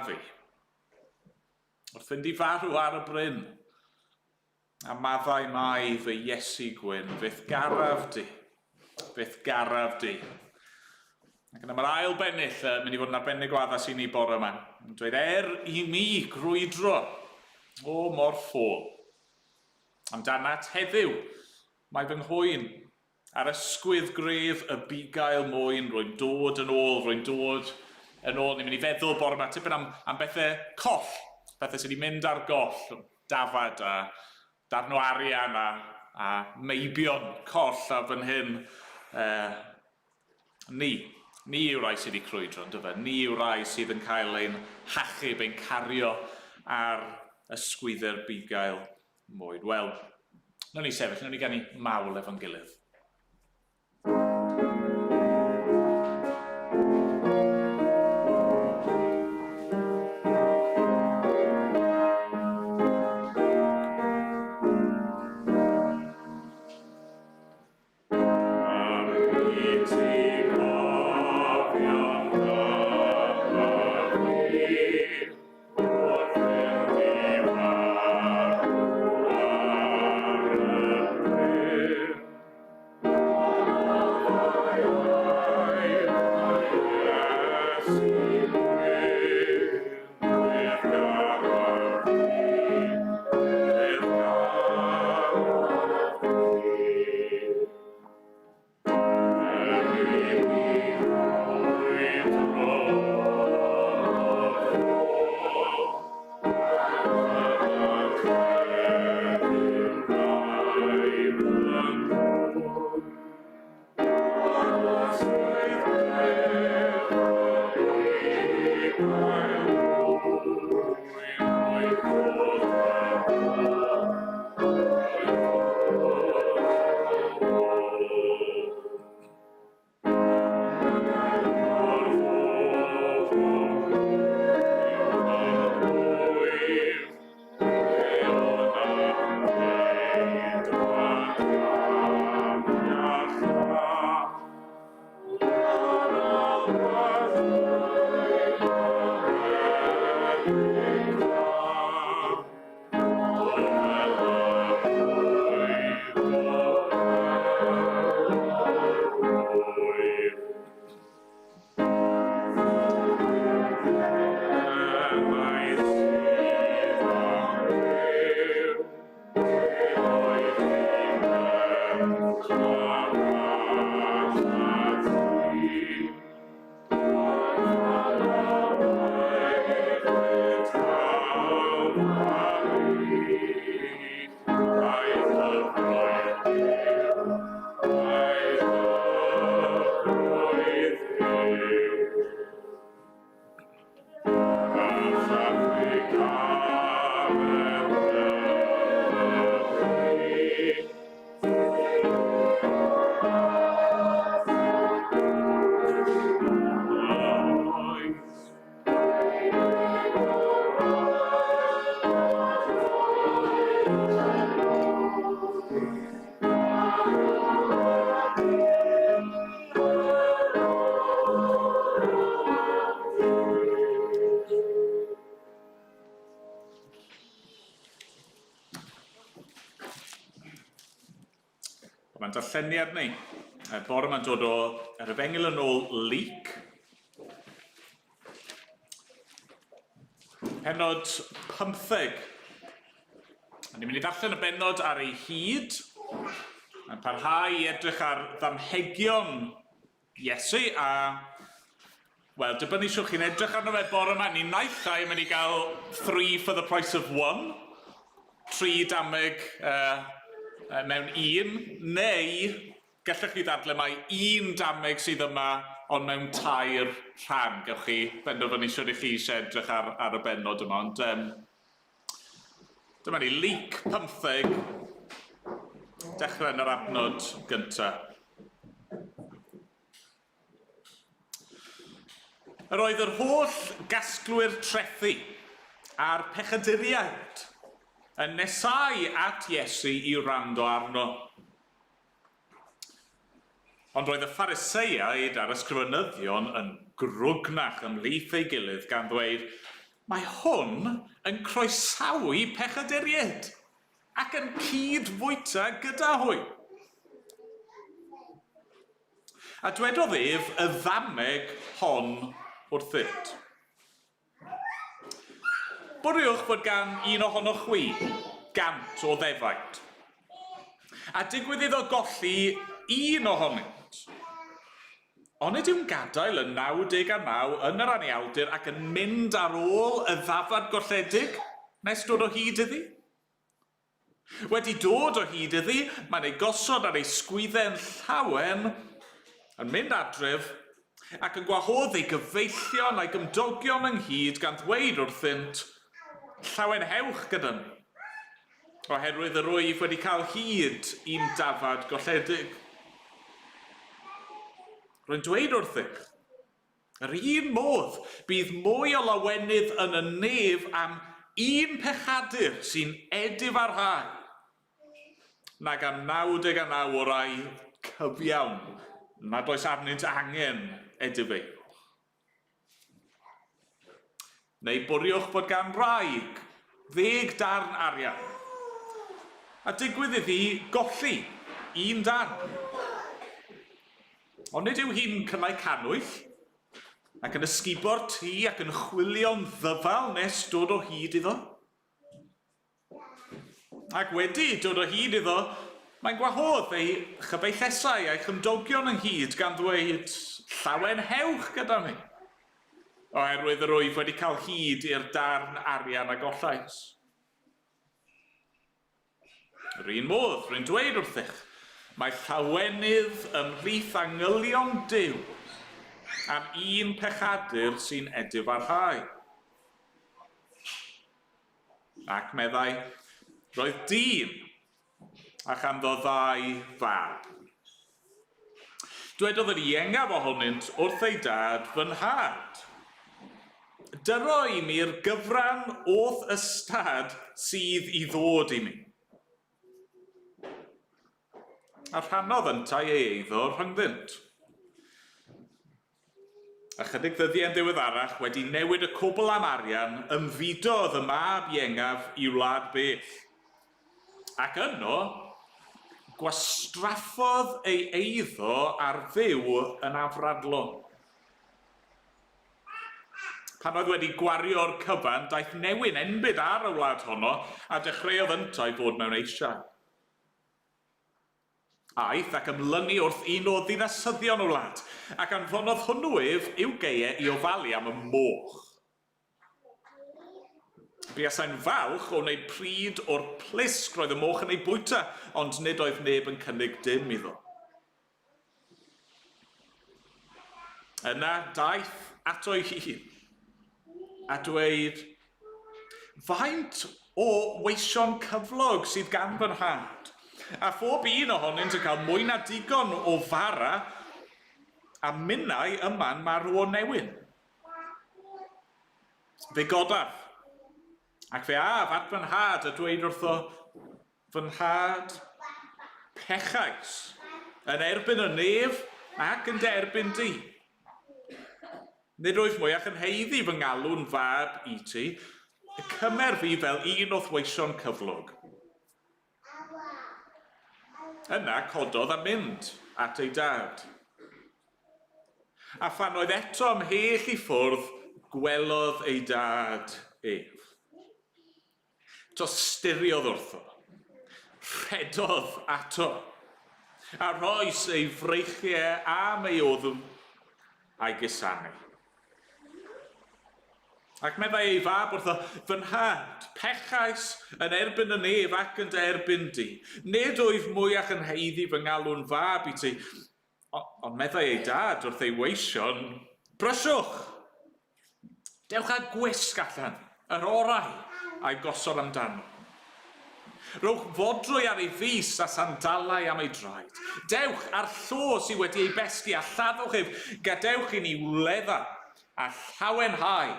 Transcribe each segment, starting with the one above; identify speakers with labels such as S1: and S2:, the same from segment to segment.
S1: fi. Wrth fynd i farw ar y bryn, a maddau mai fy Iesu gwyn, fe'th garaf di, fe'th garaf di. Ac yna mae'r ail bennill yn mynd i fod yn arbennig o addas i ni bore yma. Yn dweud, er i mi grwydro, o mor ffôl. Amdanat heddiw, mae fy nghwyn Ar ysgwydd gref y bugail mwyn, rwy'n dod yn ôl, rwy'n dod yn ôl. Ni'n mynd i feddwl bore yma tipyn am, am bethau coll, pethau sydd wedi mynd ar goll, dafad a darn o arian a, a meibion coll a fan hyn. Eh, ni, ni yw rai sydd wedi crwydro, yn dyfe? Ni yw rai sydd yn cael ein hachub, ein cario ar ysgwydde'r bugail mwyn. Wel, nawn ni sefyll, nawn ni ganu mawl efo'n gilydd. Mae'n darlleniad ni. Y bore yma'n dod o yr Efengyl yn ôl Luc. Penod 15. A ni'n mynd i ddarllen y bennod ar ei hyd. Mae'n parhau i edrych ar ddamhegion Iesu a wel, dibynnu shwt chi'n edrych arno fe bore 'ma, ni naill ai yn mynd i gael three for the price of one, tri dameg uh, mewn un, neu gallech chi ddadle mai un dameg sydd yma ond mewn tair rhan. Gewch chi benderfynu shwt i chi eisiau edrych ar, ar y bennod yma, ond um, dyma ni, Luc 15, dechrau yn yr adnod gyntaf. Yr oedd yr holl gasglwyr trethi a'r pechaduriaid yn nesáu at Iesu i wrando arno. Ond roedd y Phariseaid a'r ysgrifenyddion yn grwgnach ymhlith ei gilydd gan ddweud, Mae hwn yn croesawu pechaduriaid ac yn cyd-fwyta gyda hwy. A dwedodd ef y ddameg hon wrthynt. Bwriwch fod gan un ohonoch chwi gant o ddefaid, a digwydd iddo golli un ohonynt. Onid yw'n gadael y 99 yn yr anialdir ac yn mynd ar ôl y ddafad golledig nes dod o hyd iddi? Wedi dod o hyd iddi, mae'n ei gosod ar ei sgwydden llawen, yn mynd adref, ac yn gwahodd ei gyfeillion a'i gymdogion ynghyd gan ddweud wrthynt, Llawenhewch gyda mi, oherwydd yr wyf wedi cael hyd i'm dafad golledig. Rwy'n dweud wrthych, yr un modd bydd mwy o lawenydd yn y nef am un pechadur sy'n edifarhau nag am 99 o rai cyfiawn nad oes arnynt angen edifeirwch. Neu bwriwch fod gan wraig ddeg darn arian, a digwydd iddi golli un darn. Ond nid yw hi'n cynnau cannwyll, ac yn ysgubo'r tŷ ac yn chwilio'n ddyfal nes dod o hyd iddo? Ac wedi dod o hyd iddo, mae'n gwahodd ei chyfeillesau a'i chymdogion ynghyd gan ddweud, Llawenhewch gyda mi, oherwydd yr wyf wedi cael hyd i'r darn arian a gollais. Yr un modd, rwy'n dweud wrthych, mae llawenydd ymhlith angylion Duw am un pechadur sy'n edifarhau. Ac meddai, roedd dyn, a chanddo ddau fab. Dwedodd yr iengaf ohonynt wrth ei dad, Fy nhad, dyro i mi'r gyfran o'th ystad sydd i ddod i mi. A rhannodd yntau ei eiddo rhyngddynt. Ychydig ddyddiau'n ddiweddarach, wedi newid y cwbl am arian, ymfudodd y mab iengaf i wlad bell. Ac yno, gwastraffodd ei eiddo ar fyw yn afradlon. Pan oedd wedi gwario'r cyfan, daeth newyn enbyd ar y wlad honno, a dechreuodd yntau fod mewn eisiau. Aeth ac ymlynu wrth un o ddinasyddion y wlad, ac anfonodd hwnnw ef i'w gaeau i ofalu am y moch. Buasai'n falch o wneud pryd o'r plisg roedd y moch yn ei bwyta, ond nid oedd neb yn cynnig dim iddo. Yna daeth ato'i hun a dweud, Faint o weision cyflog sydd gan fy nhad? A phob un ohonynt yn cael mwy na digon o fara, a minnau yma'n marw o newyn. Fe godaf, ac fe af at fy nhad a dweud wrtho, Fy nhad, pechais yn erbyn y nef ac yn dy erbyn di. Nid wyf mwyach yn haeddu fy ngalw'n fab i ti, cymer fi fel un o'th weision cyflog. Yna cododd a mynd at ei dad. A phan oedd eto ymhell i ffwrdd, gwelodd ei dad ef. Tosturiodd wrtho. Rhedodd ato. A rhoes ei freichiau am ei wddf a'i gusanu. Ac meddai ei fab wrtho, Fy nhad, pechais yn erbyn y nef ac yn dy erbyn di. Nid wyf mwyach yn haeddu fy ngalw'n fab i ti. Ond meddai ei dad wrth ei weision, Brysiwch! Dewch â gwisg allan, yr orau, a'i gosod amdano. Rhowch fodrwy ar ei fys a sandalau am ei draed. Dewch â'r llo sydd wedi ei besgi a lladdwch ef, gadewch i ni wledda a llawenhau,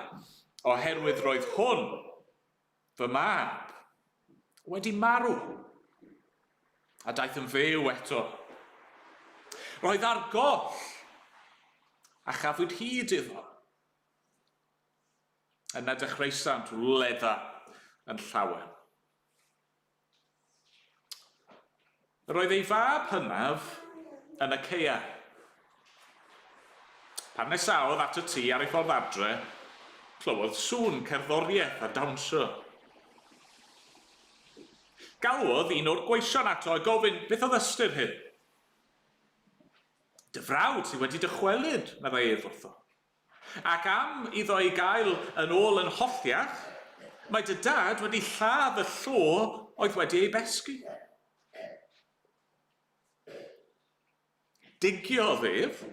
S1: oherwydd roedd hwn, fy mab, wedi marw, a daeth yn fyw eto. Roedd ar goll, a chafwyd hyd iddo. Yna dechreusant wledda yn llawen. Yr oedd ei fab hynaf yn y caeau. Pan nesaodd at y tŷ ar ei ffordd adre, clywodd sŵn cerddoriaeth a dawnsio. Galwodd un o'r gweision ato a gofyn beth oedd ystyr hyn. Dy frawd sydd wedi dychwelyd, meddai ef wrtho. Ac am iddo ei gael yn ôl yn holliach, mae dy dad wedi lladd y llo oedd wedi ei besgi. Digiodd ef,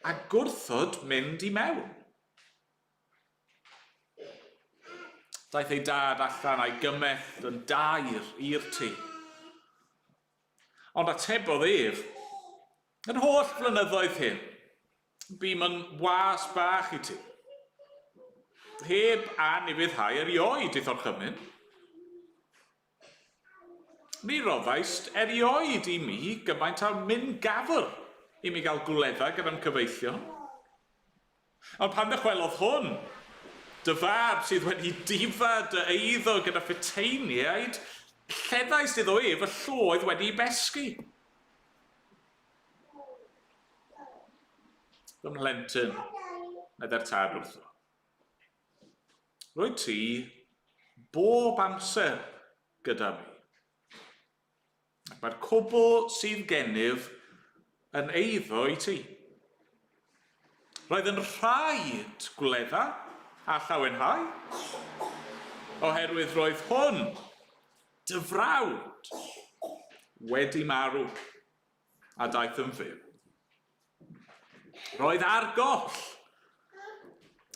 S1: a gwrthod mynd i mewn. Daeth ei dad allan a'i gymell yn daer i'r tŷ. Ond atebodd ef, Yr holl flynyddoedd hyn, bûm yn was bach i ti, heb anufuddhau erioed i'th orchymyn. Ni roddaist erioed i mi gymaint â myn gafr i mi gael gwledda gyda'm cyfeillion. Ond pan ddychwelodd hwn, dy fab sydd wedi difa dy eiddo gyda phuteiniaid, lleddais iddo ef y llo oedd wedi'i besgi. Fy mhlentyn, meddai'r tad wrtho. Rwyt ti bob amser gyda mi. Ac mae'r cwbl sydd gennyf yn eiddo i ti. Roedd yn rhaid gwledda a llawenhau, oherwydd roedd hwn, dy frawd, wedi marw a daeth yn fyw. Roedd ar goll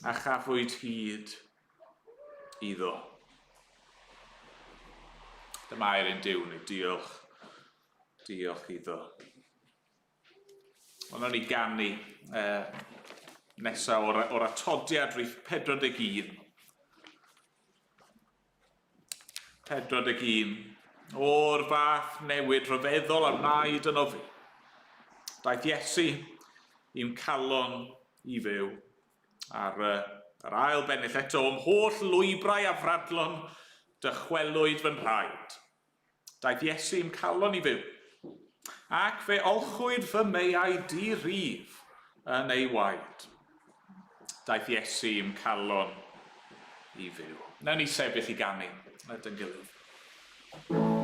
S1: a chafwyd hyd iddo. Dyma air ein Duw ni. Diolch. Diolch iddo. Ond o'n i ganu nesaf o'r, or atodiad rhif 41. 41. O'r fath newid rhyfeddol a wnaed yno fi. Daeth Iesu i'm calon i fyw. Ar yr ail bennill eto, o'm holl lwybrau afradlon, dychwelwyd fy nhraed. Daeth Iesu i'm calon i fyw, ac fe olchwyd fy meiau di-rif yn ei waed. Daeth Iesu i'm calon i fyw. Wnawn ni sefyll i ganu gyda'n gilydd.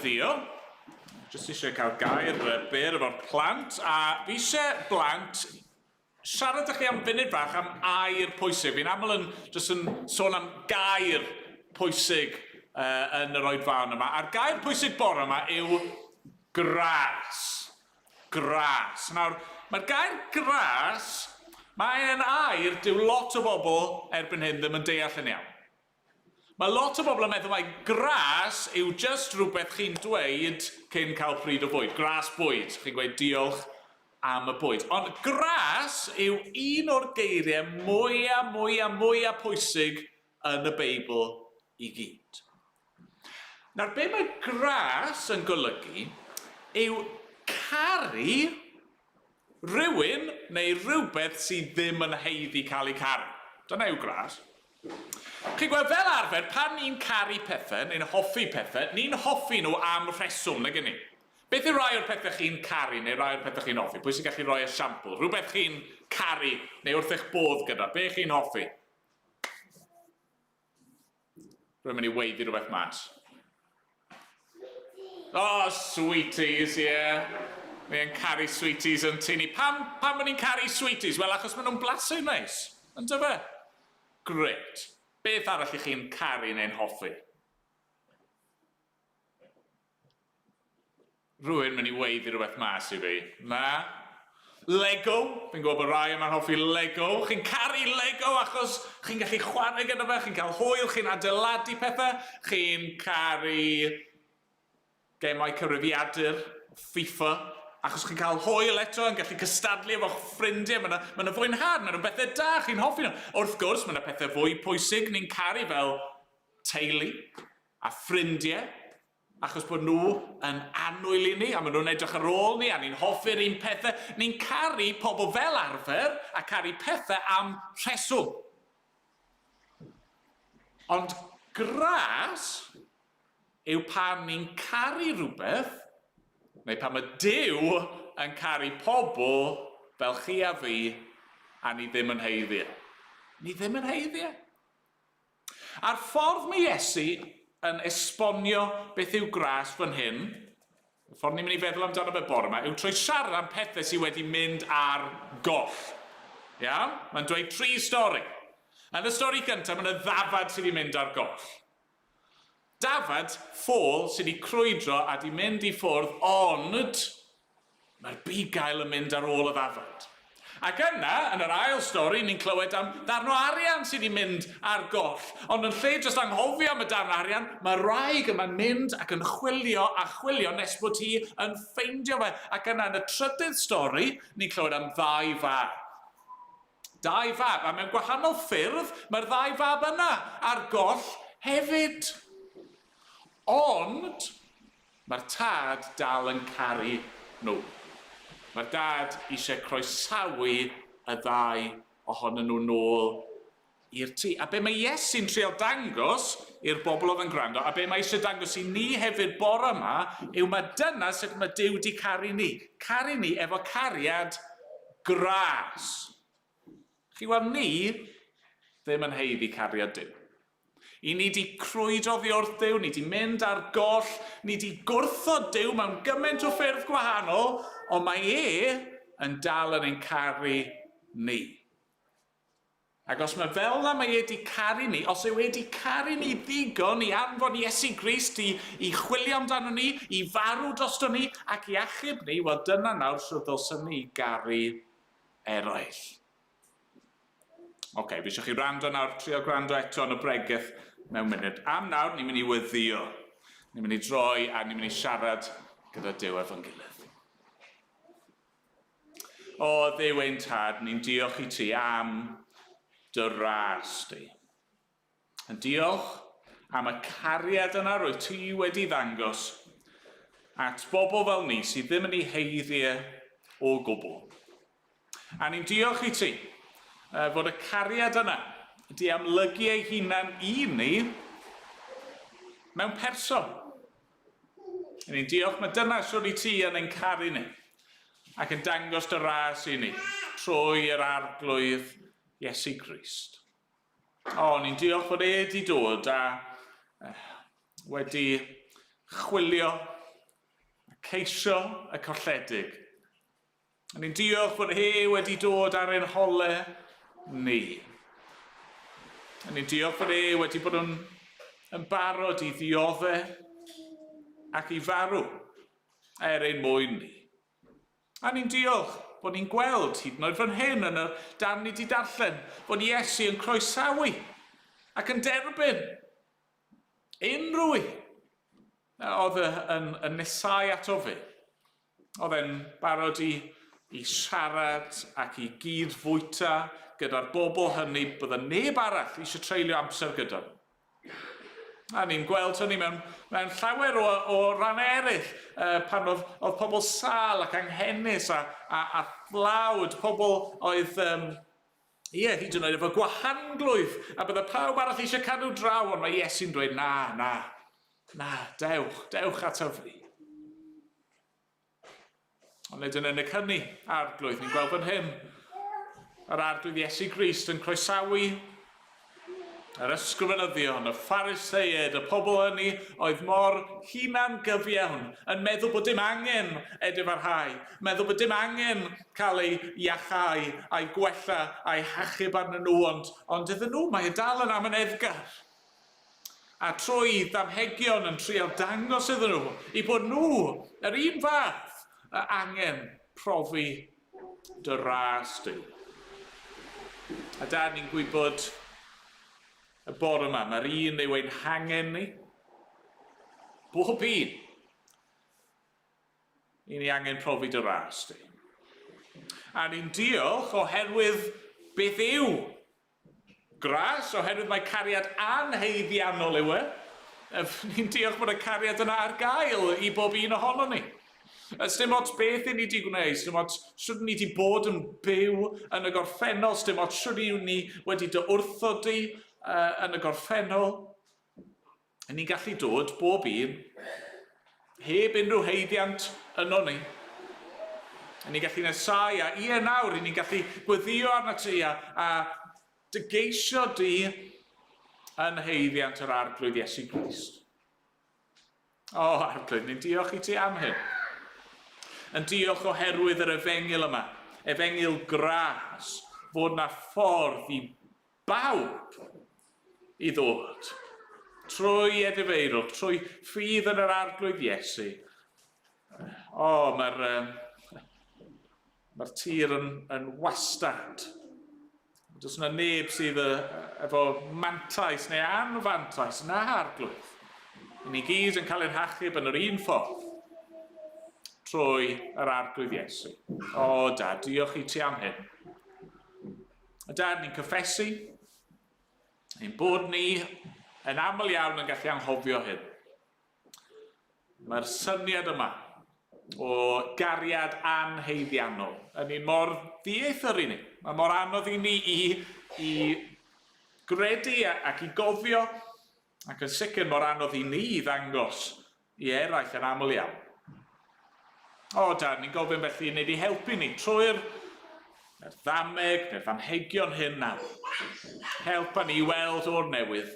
S1: weddio, jyst eisiau cael gair byr efo'r plant, a fi eisiau blant siarad â chi am funud bach am air pwysig. Fi'n aml yn jyst yn sôn am gair pwysig uh, yn yr oedfaon yma. A'r gair pwysig bore yma yw gras. Gras. Nawr, mae'r gair gras, mae'n air dyw lot o bobl erbyn hyn ddim yn deall yn iawn. Mae lot o bobl yn meddwl mai gras yw jyst rhywbeth chi'n dweud cyn cael pryd o fwyd. Gras bwyd. Chi'n gweud diolch am y bwyd. Ond gras yw un o'r geiriau mwyaf, mwyaf, mwyaf pwysig yn y Beibl i gyd. Nawr, be mae gras yn golygu yw caru rhywun neu rhywbeth sydd ddim yn haeddu cael eu caru. Dyna yw gras. Chi'n gweld, fel arfer, pan ni'n caru pethau, neu'n hoffi pethau, ni'n hoffi nhw am rheswm, nag 'yn ni? Beth yw rai o'r pethau chi'n caru neu rai o'r pethau chi'n hoffi? Pwy sy'n gallu rhoi esiampl? Rhywbeth chi'n caru neu wrth eich bodd gyda, be chi'n hoffi? Rwy'n mynd i weiddi rhywbeth mas. Oh, sweeties, ie. Yeah. Ni yn caru sweeties yn tŷ ni. Pam, pam bod ni'n caru sweeties? Wel, achos maen nhw'n blasu neis. Yn dyfe? Gret. Beth arall i chi'n caru neu'n hoffi? Rwy'n mynd i weiddi rhywbeth mas i fi. Na? Lego. Fi'n gwybod bod rai yma'n hoffi Lego. Chi'n caru Lego achos chi'n gallu chwarae gyda fe, chi'n cael hwyl, chi'n adeiladu pethau, chi'n caru gemau cyfrifiadur, FIFA, achos chi'n cael hwyl eto, yn gallu cystadlu efo'ch ffrindiau, mae yna ma yna fwynhad, mae yna bethau da, chi'n hoffi nhw. Wrth gwrs, mae yna pethau fwy pwysig ni'n caru fel teulu a ffrindiau, Achos bod nhw yn annwyl i ni, a maen nhw'n edrych ar ôl ni, a ni'n hoffi'r un pethau. Ni'n caru pobl fel arfer, a caru pethau am rheswm. Ond gras yw pan ni'n caru rhywbeth, neu pan mae Duw yn caru pobl fel chi a fi, a ni ddim yn haeddu e. Ni ddim yn haeddu e. A'r ffordd mae Iesu yn esbonio beth yw gras fan hyn, y ffordd ni'n mynd i feddwl amdano fe bore yma, yw trwy siarad am pethau sydd wedi mynd ar goll. Iawn? Mae'n dweud tri stori. Yn y stori gyntaf, mae yna ddafad sydd wedi mynd ar goll. Dafad ffôl sydd wedi crwydro a wedi mynd i ffwrdd, ond Mae'r bugail yn mynd ar ôl y ddafad. Ac yna, yn yr ail stori, ni'n clywed am ddarn o arian sydd wedi mynd ar goll. Ond yn lle jyst anghofio am y darn arian, mae'r wraig yma'n mynd ac yn chwilio a chwilio nes bod hi yn ffeindio fe. Ac yna, yn y trydydd stori, ni'n clywed am ddau fab. Dau fab, a mewn gwahanol ffyrdd, mae'r ddau fab yna ar goll hefyd. Ond, Mae'r tad dal yn caru nhw. Mae'r dad eisiau croesawu y ddau ohonyn nhw nôl i'r tŷ. A be mae Iesu'n trial dangos i'r bobl oedd yn gwrando, a be mae eisiau dangos i ni hefyd bore yma, yw mae dyna sut mae Duw di caru ni. Caru ni efo cariad gras. Chi weld, ni ddim yn haeddu cariad Duw. I ni di crwydro oddi wrth Duw, ni di mynd ar goll, ni di gwrthod Duw mewn gymaint o ffyrdd gwahanol, ond mae e yn dal yn ein caru ni. Ac os mae fel na mae e di caru ni, os yw e di caru ni ddigon i anfon Iesu Grist i, i chwilio amdano ni, i farw drosto ni ac i achub ni, wel dyna nawr shwt ddylswn ni garu eraill. Oce, okay, fi eisiau chi rando nawr, trio gwrando eto yn y bregeth mewn munud. Am nawr, ni'n mynd i weddio. Ni'n mynd i droi a ni'n mynd i siarad gyda Duw efo'n gilydd. O, Dduw ein tad, ni'n diolch i ti am dy ras di. Yn diolch am y cariad yna rwyt ti wedi ddangos at bobl fel ni sydd ddim yn ei haeddu e o gwbl. A ni'n diolch i ti fod y cariad yna di amlygu ei hunan i ni mewn person. Ni'n diolch mae dyna siwr i ti yn ein caru ni ac yn dangos dy ras i ni trwy yr Arglwydd Iesu Grist. O, ni'n diolch fod e wedi dod a wedi chwilio ceisio y colledig. A ni'n diolch bod e wedi dod ar ein hole ni. A ni'n diolch bod e wedi bod yn, yn barod i ddiodde ac i farw er ein mwyn ni. A ni'n diolch bod ni'n gweld, hyd yn oed fan hyn yn y darn ni wedi darllen, bod Iesu yn croesawu ac yn derbyn unrhyw un oedd yn, yn nesau ato fe. Oedd e'n barod i, i siarad ac i gyd-fwyta gyda'r bobl hynny bydde neb arall eisiau treulio amser gyda nhw. A ni'n gweld hynny mewn, mewn llawer o, o rannau eraill, uh, pan oedd, oedd pobl sâl ac anghenus a, a, a thlawd, pobl oedd, um, ie, hyd yn oed efo gwahanglwydd, a bydde pawb arall eisiau cadw draw, ond mae Iesu'n dweud, na, na, na, dewch, dewch ato fi. Ond nid yn unig hynny, Arglwydd, ni'n gweld fan hyn, yr Arglwydd Iesu Grist yn croesawu yr ysgrifenyddion, y Phariseaid, y pobl hynny oedd mor hunan gyfiawn, yn meddwl bod dim angen edifarhau, meddwl bod dim angen cael ei iachau a'i gwella a'i hachub arnyn nhw, ond, ond iddyn nhw mae e dal yn amyneddgar. A trwy ddamhegion yn trial dangos iddyn nhw eu bod nhw yr un fath angen profi dy ras di. A da ni'n gwybod y bore yma, mae'r un yw ein hangen ni. Bob un. I ni angen profi dy ras di. A ni'n diolch oherwydd beth yw Gras, oherwydd mae cariad anhaeddiannol yw e. Ni'n diolch bod y cariad yna ar gael i bob un ohonon ni. Sdim ots beth i ni wedi gwneud, sdim ots shwt ni wedi bod yn byw yn y gorffennol, sdim ots shwt i ni wedi dy wrthod di uh, yn y gorffennol. Ni'n gallu dod, bob un, heb unrhyw haeddiant yno ni. Ni'n gallu nesau a ie nawr, ni'n gallu gweddio arna ti a, a dy geisio di yn haeddiant yr Arglwydd Iesu Grist. O, oh, Arglwydd, ni'n diolch i ti am hyn. Yn diolch oherwydd yr efengyl yma, efengyl gras, fod na ffordd i bawb i ddod, trwy edifeirwch, trwy ffydd yn yr Arglwydd Iesu. O, oh, mae'r um, mae tir yn, yn wastad. Does yna neb sydd efo mantais neu anfantais na Arglwydd. Ni gyd yn cael ein hachub yn yr un ffordd trwy yr Arglwydd Iesu. O, oh, Dad, diolch i ti am hyn. A Dad, ni'n cyffesu ein bod ni yn aml iawn yn gallu anghofio hyn. Mae'r syniad yma o gariad anheiddiannol yn un mor ddieithr i ni. Mae mor anodd i ni i, i gredu ac i gofio, ac yn sicr mor anodd i ni i ddangos i eraill yn aml iawn. O, Dad, ni'n gofyn felly i wneud i helpu ni trwy'r neu'r ddameg neu'r ddamhegion hyn nawr. Helpa ni i weld o'r newydd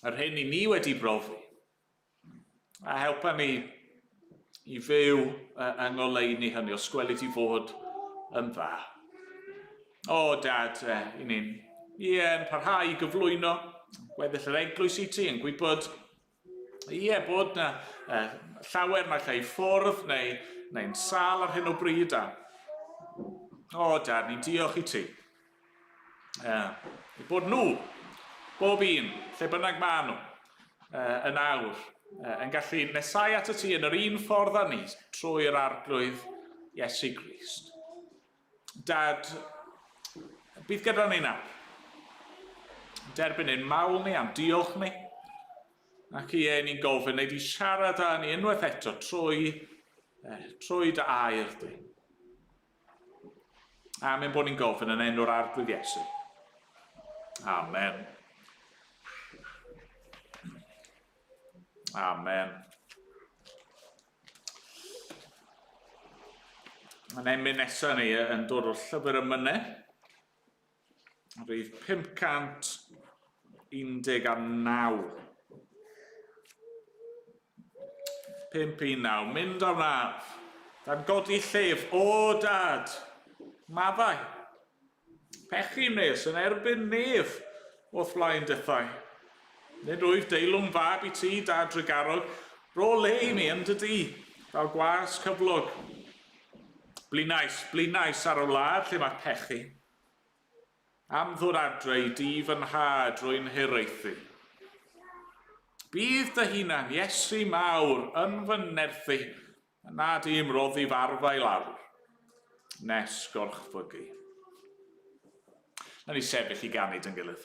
S1: yr hyn i ni wedi brofi. A helpa ni i fyw yng ngoleuni hynny, os gwelid i fod yn dda. O, Dad, eh, i ni'n ie, yn parhau i gyflwyno gweddill yr eglwys i ti, yn gwybod Ie, bod na uh, llawer naill ai ffwrdd neu, neu'n sâl ar hyn o bryd. A... O, Dad, ni'n diolch i ti. Uh, I bod nhw, bob un, lle bynnag maen nhw, uh, yn awr, uh, yn gallu nesau at y ti yn yr un ffordd â ni, trwy'r Arglwydd Iesu Grist. Dad, bydd gyda ni nawr. Derbyn ein mawl ni a'n diolch ni. Ac ie, ni'n gofyn, neu di siarad â ni unwaith eto trwy, eh, trwy dy air di. Amen bod ni'n gofyn yn enw'r Arglwydd Iesu. Amen. Amen. Mae'n emyn nesaf ni yn dod o'r llyfr emynau. Rhif 519. 5, 1, 9, mynd a wnaf, dan godi llef, o dad, maddau. Pechu wnes yn erbyn nef o'th flaen dithau. Nid wyf deilwng fab i ti, dad drugarog, rho le i mi yn dy dŷ, fel gwas cyflog. Blinais, blinais ar y wlad lle mae pechu. Am ddod adre i dŷ fy nhad rwy'n hiraethu. Bydd dy hunan, Iesu mawr, yn fy nerthu, A nad i'm roddi f'arfau lawr, nes gorchfygu. Na ni sefyll i ganu dy'n gilydd.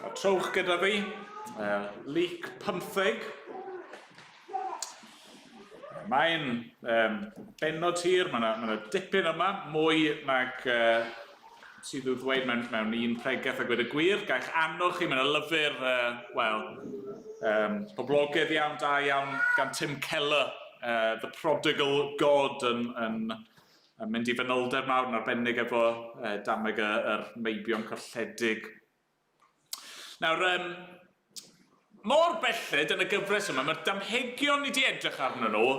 S1: A trowch gyda fi, Luc 15. Mae'n um, benod hir, mae yna ma dipyn yma, mwy nag uh, sydd i'w ddweud mewn, mewn un pregeth a gweud y gwir. Gall annog chi, mae yna lyfr, uh, wel, um, poblogaidd iawn, da iawn, gan Tim Keller, uh, The Prodigal God, yn, yn yn mynd i fanylder mawr yn arbennig efo eh, dameg y, yr meibion colledig. Nawr, um, mor belled yn y gyfres yma, mae'r damhegion ni wedi edrych arnyn nhw,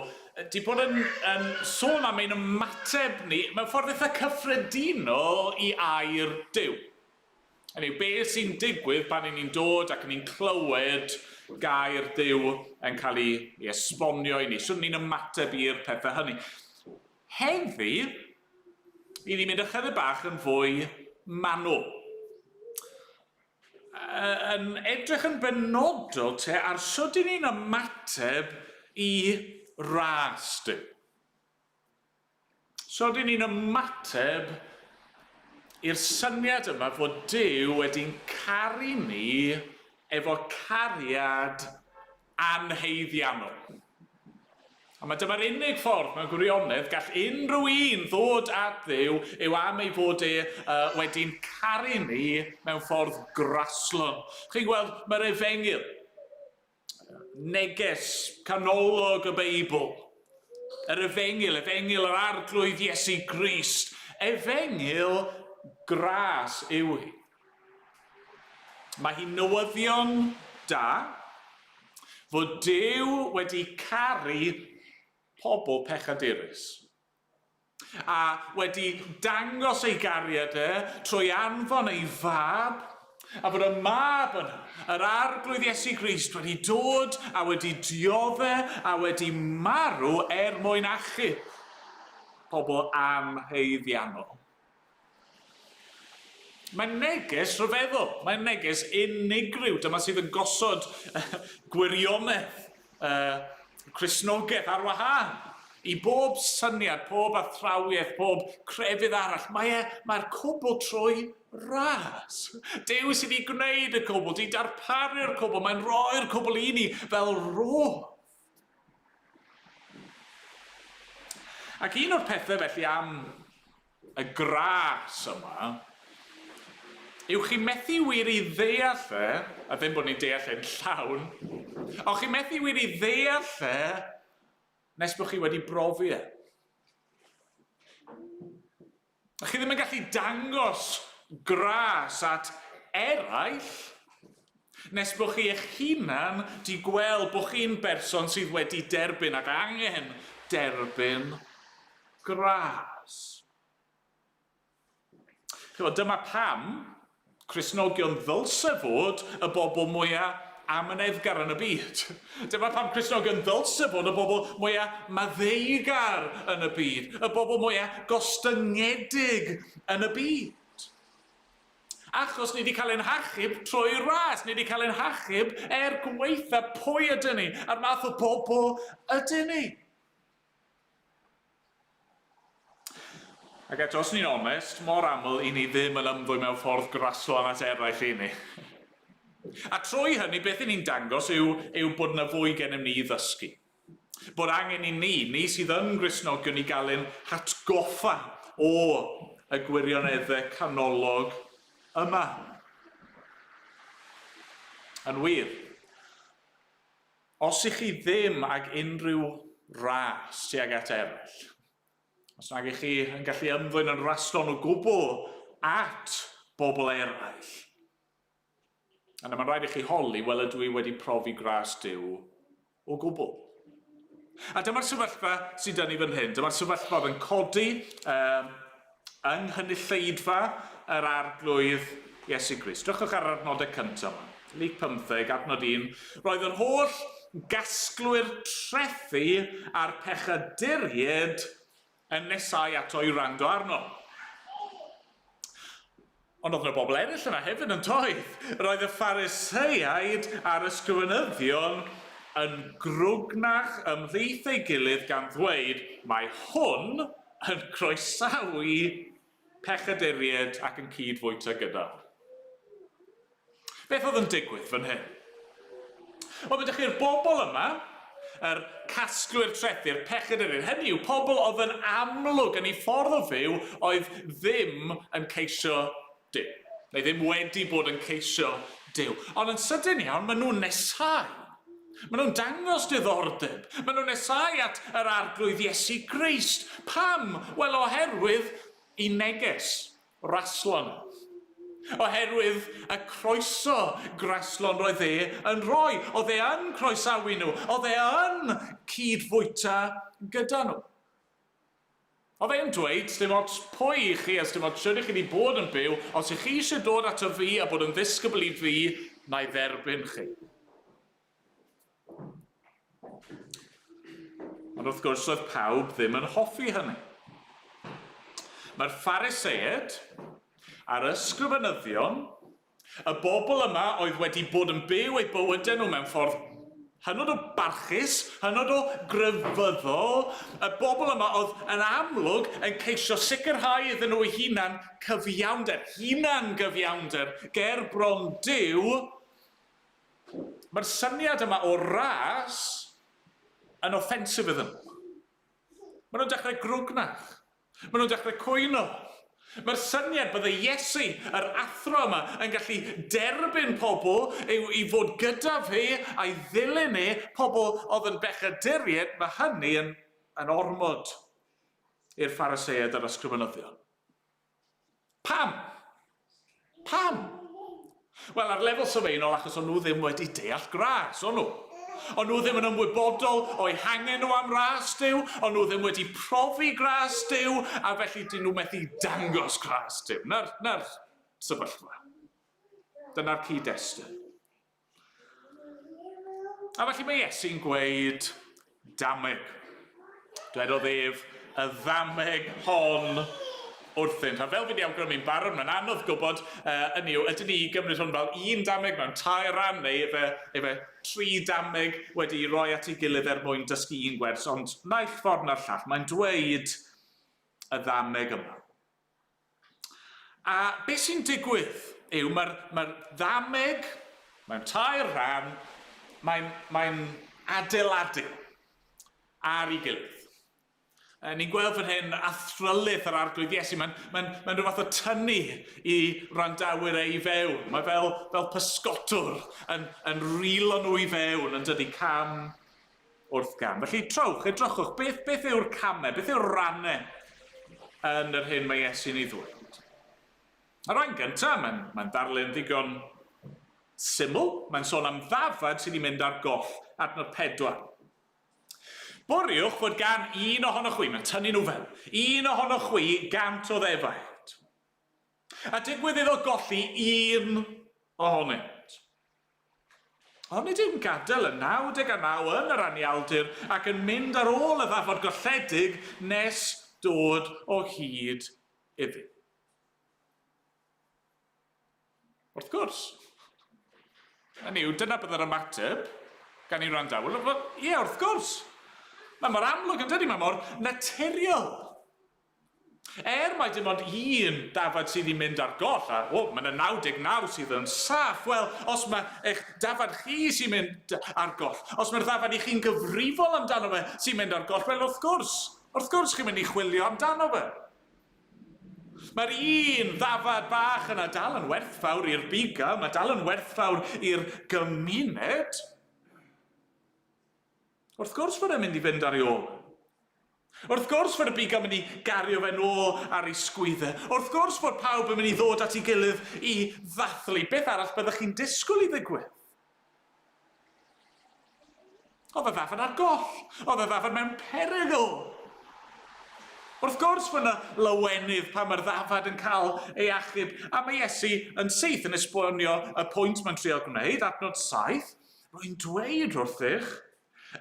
S1: di bod yn, yn sôn am ein ymateb ni mewn ffordd eitha cyffredinol i air Duw. Hynny yw, beth sy'n digwydd pan 'y ni'n dod ac ni'n clywed gair Duw yn cael ei, ei esbonio i ni? Sut ni'n ymateb i'r pethau hynny? Heddi, i ni'n mynd ychydig bach yn fwy manwl. Yn edrych yn benodol te ar sut i ni'n ymateb i ras Duw. So dyn ni'n ymateb i'r syniad yma fod Duw wedi'n caru ni efo cariad anhaeddiannol. A mae dyma'r unig ffordd mewn gwirionedd gall unrhyw un ddod at Dduw yw am ei fod e uh, wedi'n caru ni mewn ffordd graslon. Chi'n gweld, mae'r efengyl, Neges canolog y Beibl. Yr Efengyl, Efengyl yr Arglwydd Iesu Grist. Efengyl gras yw hi. Mae hi'n newyddion da fod Duw wedi caru pobl pechadurus. A wedi dangos ei gariad e trwy anfon ei fab, a bod y mab yna, yr Arglwydd Iesu Grist, wedi dod a wedi diodde a wedi marw er mwyn achub pobl anhaeddiannol. Mae'n neges rhyfeddol, mae'n neges unigryw. Dyma sydd yn gosod gwirionedd uh, Cristnogaeth ar wahân i bob syniad, pob athrawiaeth, pob crefydd arall. Mae e, mae'r cwbl trwy ras. Duw sydd wedi gwneud y cwbl, wedi darparu'r cwbl, mae'n rhoi'r cwbl i ni fel rhodd. Ac un o'r pethau felly am y gras yma yw chi methu wir i ddeall e, a ddim bod ni'n deall e'n llawn, ond chi methu wir i ddeall e nes bod chi wedi brofi e. A chi ddim yn gallu dangos gras at eraill nes bod chi eich hunan di gweld bod chi'n berson sydd wedi derbyn ac angen derbyn gras. Chymod, dyma pam Cristnogion ddylse fod y bobl mwyaf amyneddgar yn y byd. Dyma pam Cristnogion ddylse fod y bobl mwyaf maddeugar yn y byd, y bobl mwyaf gostyngedig yn y byd. Achos ni wedi cael ein hachub trwy ras, ni wedi cael ein hachub er gwaetha pwy ydyn ni, a'r math o bobl ydyn ni. Ac eto, os ni'n onest, mor aml i ni ddim yn ymddwyn mewn ffordd graslon at eraill i ni. A trwy hynny, beth i ni'n dangos yw, yw bod yna fwy gennym ni i ddysgu. Bod angen i ni, ni sydd yn Gristnogion, i gael ein hatgoffa o y gwirioneddau canolog yma. Yn wir, Os ych chi ddim ag unrhyw ras tuag at eraill, os nag ych chi yn gallu ymddwyn yn raslon o gwbl at bobl eraill, yna mae'n rhaid i chi holi, wel ydw i wedi profi gras Duw o gwbl? A dyma'r sefyllfa sydd dyn ni fan hyn. Dyma'r sefyllfa oedd yn codi um, yng nghynulleidfa yr Arglwydd Iesu Grist. Drychwch ar yr adnodau cyntaf yma. Luc 15, adnod 1. Roedd yr holl gasglwyr trethi a'r pechaduriaid yn nesau ato i wrando arno. Ond oedd yna bobl eraill yna hefyd yn doedd? Roedd y Phariseaid a'r ysgrifenyddion yn grwgnach ymhlith ei gilydd gan ddweud, Mae hwn yn croesawu pechaduriaid ac yn cyd-fwyta gyda nhw. Beth oedd yn digwydd fan hyn? Wel, mae chi'r bobl yma, yr casglwyr trethi'r pechaduriaid, hynny yw, pobl oedd yn amlwg yn eu ffordd o fyw oedd ddim yn ceisio Duw, neu ddim wedi bod yn ceisio Duw. Ond yn sydyn iawn, maen nhw'n nesau. Maen nhw'n dangos diddordeb. Maen nhw'n nesau at yr Arglwydd Iesu Grist. Pam? Wel, oherwydd i neges raslon. Oherwydd y croeso graslon roedd e yn rhoi. Oedd e yn croesawu nhw. Oedd e yn cyd-fwyta gyda nhw. Oedd e'n dweud, 'Sdim ots pwy i chi a sdim ots shwd i chi 'di bod yn byw, os i chi eisiau dod ato fi a bod yn ddisgybl i fi, na i dderbyn chi. Ond wrth gwrs, oedd pawb ddim yn hoffi hynny. Mae'r Phariseaid a'r ysgrifenyddion, y bobl yma oedd wedi bod yn byw eu bywydau nhw mewn ffordd hynod o barchus, hynod o grefyddol, y bobl yma oedd yn amlwg yn ceisio sicrhau iddyn nhw eu hunan cyfiawnder, hunan gyfiawnder ger bron Duw. Mae'r syniad yma o ras yn offensif iddyn nhw. Maen nhw'n dechrau grwgnach. Maen nhw'n dechrau cwyno. Mae'r syniad bydde Iesu, yr athro yma, yn gallu derbyn pobl yw i fod gyda fe a'i ddilyn e, pobl oedd yn bechaduriaid, mae hynny yn, yn ormod i'r Phariseaid a'r ysgrifenyddion. Pam? Pam? Wel, ar lefel sylfaenol, achos o'n nhw ddim wedi deall gras, o'n nhw? O'n nhw ddim yn ymwybodol o'u hangen nhw am ras Duw, o'n nhw ddim wedi profi gras Duw, a felly dyn nhw methu dangos gras Duw. Na'r, na'r sefyllfa. Dyna'r cyd-destun. A felly mae Iesu'n gweud dameg. Dwedodd ef, y ddameg hon wrthynt. A fel fi wedi awgrymu'n barod, mae'n anodd gwybod, uh, ynny yw, ydyn ni i gymryd hwn fel un dameg mewn tair ran, neu efe, efe tri dameg wedi ei roi at ei gilydd er mwyn dysgu un gwers, ond naill ffordd na'r llall, mae'n dweud y ddameg yma. A beth sy'n digwydd yw mae'r mae ddameg mewn tair rhan, mae'n mae adeiladu ar ei gilydd. Ni'n gweld fan hyn athrylith yr Arglwydd Iesu. Mae'n mae mae rhyw fath o tynnu i randawyr ei fewn. Mae fel, fel pysgotwr yn, yn rilo nhw i fewn, yn dydy, cam wrth gam. Felly trowch, edrychwch, beth, beth yw'r camau, beth yw'r rannau yn yr hyn mae Iesu'n ei ddweud? Y rhan gyntaf, mae'n mae ddarlun ddigon syml. Mae'n sôn am ddafad sydd wedi mynd ar goll, adnod 4. Bwriwch fod gan un ohonoch chwi, mae'n tynnu nhw fel, un ohonoch chwi gant o ddefaid. A digwydd iddo golli un ohonynt. Ond nid yw'n gadael y 99 yn yr anialdir ac yn mynd ar ôl y ddafod golledig nes dod o hyd iddi. Wrth gwrs. Hynny yw, dyna byddai'r ymateb gan ei wrandawyr. Wel, ie, wrth gwrs. Mae mor amlwg yn dydy, mae mor naturiol. Er mai dim ond un dafad sydd i mynd ar goll, a o, mae yna 99 sydd yn saff, wel, os mae eich dafad chi sy'n mynd ar goll, os mae'r ddafad i chi'n gyfrifol amdano fe sy'n mynd ar goll, wel, wrth gwrs, wrth gwrs chi'n mynd i chwilio amdano fe. Mae'r un ddafad bach yna dal yn werthfawr i'r bugail, mae dal yn werthfawr i'r gymuned. Wrth gwrs fod e'n mynd i fynd ar ei ôl. Wrth gwrs fod y bugail mynd i gario fe nôl ar ei sgwydde. Wrth gwrs fod pawb yn mynd i ddod at ei gilydd i ddathlu. Beth arall byddech chi'n disgwyl i ddigwydd? Oedd y ddafad ar goll. Oedd y ddafad mewn perygl. Wrth gwrs fod yna lawenydd pan mae'r ddafad yn cael ei achub, a mae Iesu yn syth yn esbonio y pwynt mae'n trio gwneud, adnod 7, Rwy'n dweud wrthych,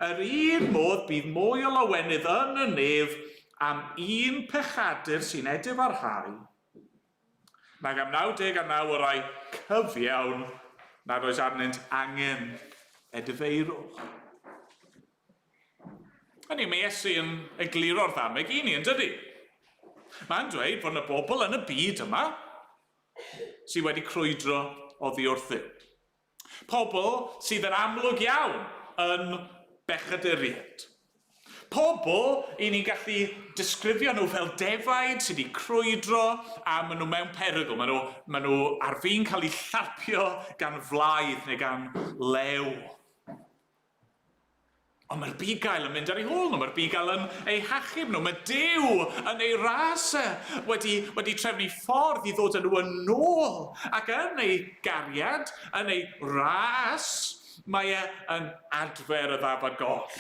S1: yr un modd bydd mwy o lawenydd yn y nef am un pechadur sy'n edifarhau, nag am 99 o rai cyfiawn nad oes arnynt angen edifeirwch. Hynny, mae Iesu yn egluro'r ddameg i ni, yn dydy? Mae'n dweud fod yna bobl yn y byd yma sydd wedi crwydro oddi wrth Dduw. Pobl sydd yn amlwg iawn yn bechaduriaid. Pobl i ni'n gallu disgrifio nhw fel defaid sydd wedi crwydro a maen nhw mewn perygl. Maen nhw, maen nhw ar fin cael eu llarpio gan flaidd neu gan lew. Ond mae'r bugail yn mynd ar eu hôl nhw, mae'r bugail yn eu hachub nhw, mae Duw yn ei ras e wedi, wedi trefnu ffordd i ddod â nhw yn ôl, ac yn ei gariad, yn ei ras, mae e yn adfer y ddafad goll.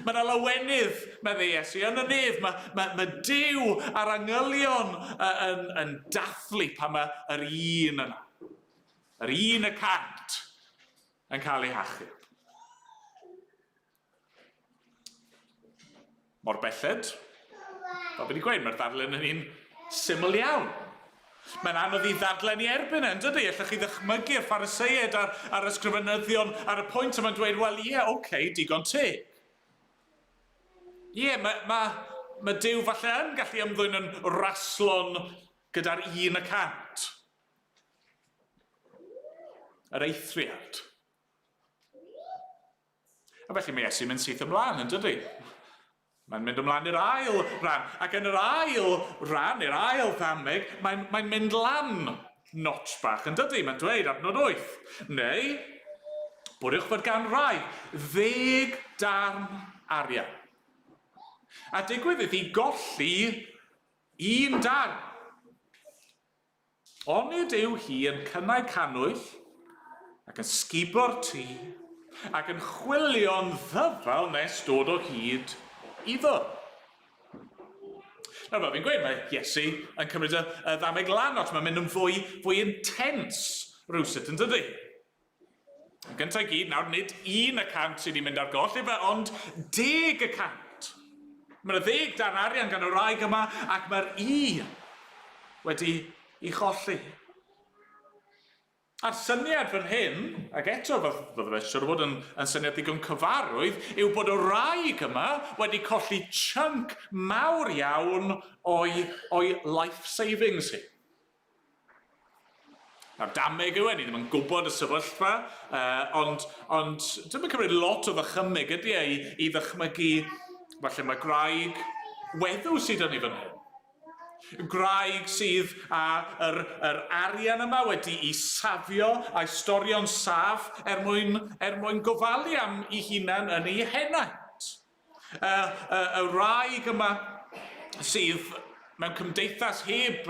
S1: Mae yna lawenydd, meddai Iesu, yn y nef. Mae, mae, mae Duw a'r angylion yn, yn dathlu pan mae yr un yna. Yr un y cant yn cael ei hachub. Mor belled, fel fi wedi gweud, mae'r ddarlun yn un syml iawn. Mae'n anodd i ddadlen i erbyn e, yn dydy? Allwch chi ddychmygu'r Phariseiaid a'r, a'r ysgrifenyddion ar y pwynt yma'n dweud, wel ie, oce, okay, digon teg. Ie, mae, mae, mae Duw falle yn gallu ymddwyn yn raslon gyda'r un y cant. Yr eithriad. A felly mae Iesu'n mynd syth ymlaen, yn dydy? Mae'n mynd ymlaen i'r ail ran. Ac yn yr ail ran, i'r ail ddameg, mae'n mae mynd lan notch bach, yn dydy? Mae'n dweud adnod 8. Neu, bwriwch fod gan rai ddeg darn arian. A digwydd iddi golli un darn. Onid yw hi yn cynnau cannwyll, ac yn sgubo'r tŷ, ac yn chwilio'n ddyfal nes dod o hyd iddo? Nawr, fel fi'n gweud, mae Iesu yn cymryd y, y ddameg lan lot, mae'n mynd yn fwy, fwy intense rhywsut, yn dydy? Yn gyntaf i gyd, nawr, nid 1% sydd wedi mynd ar goll ife, ond 10%. Mae yna ddeg darn arian gan y wraig yma, ac mae'r un. wedi ei cholli. A'r syniad fan hyn, ac eto fydde fe siwr o fod yn, yn syniad ddigon cyfarwydd, yw bod y wraig yma wedi colli chunk mawr iawn o'i, o'i life savings hi. Nawr, dameg yw e, ni ddim yn gwybod y sefyllfa, uh, ond, ond dim yn cymryd lot o ddychymyg ydy e i, i ddychmygu, falle mae gwraig weddw sydd yn ei fan hyn. Gwraig sydd â yr, yr arian yma wedi'i safio a'i storio'n saff er mwyn, er mwyn gofalu am ei hunan yn ei henaint. Y, y, y wraig yma sydd mewn cymdeithas heb,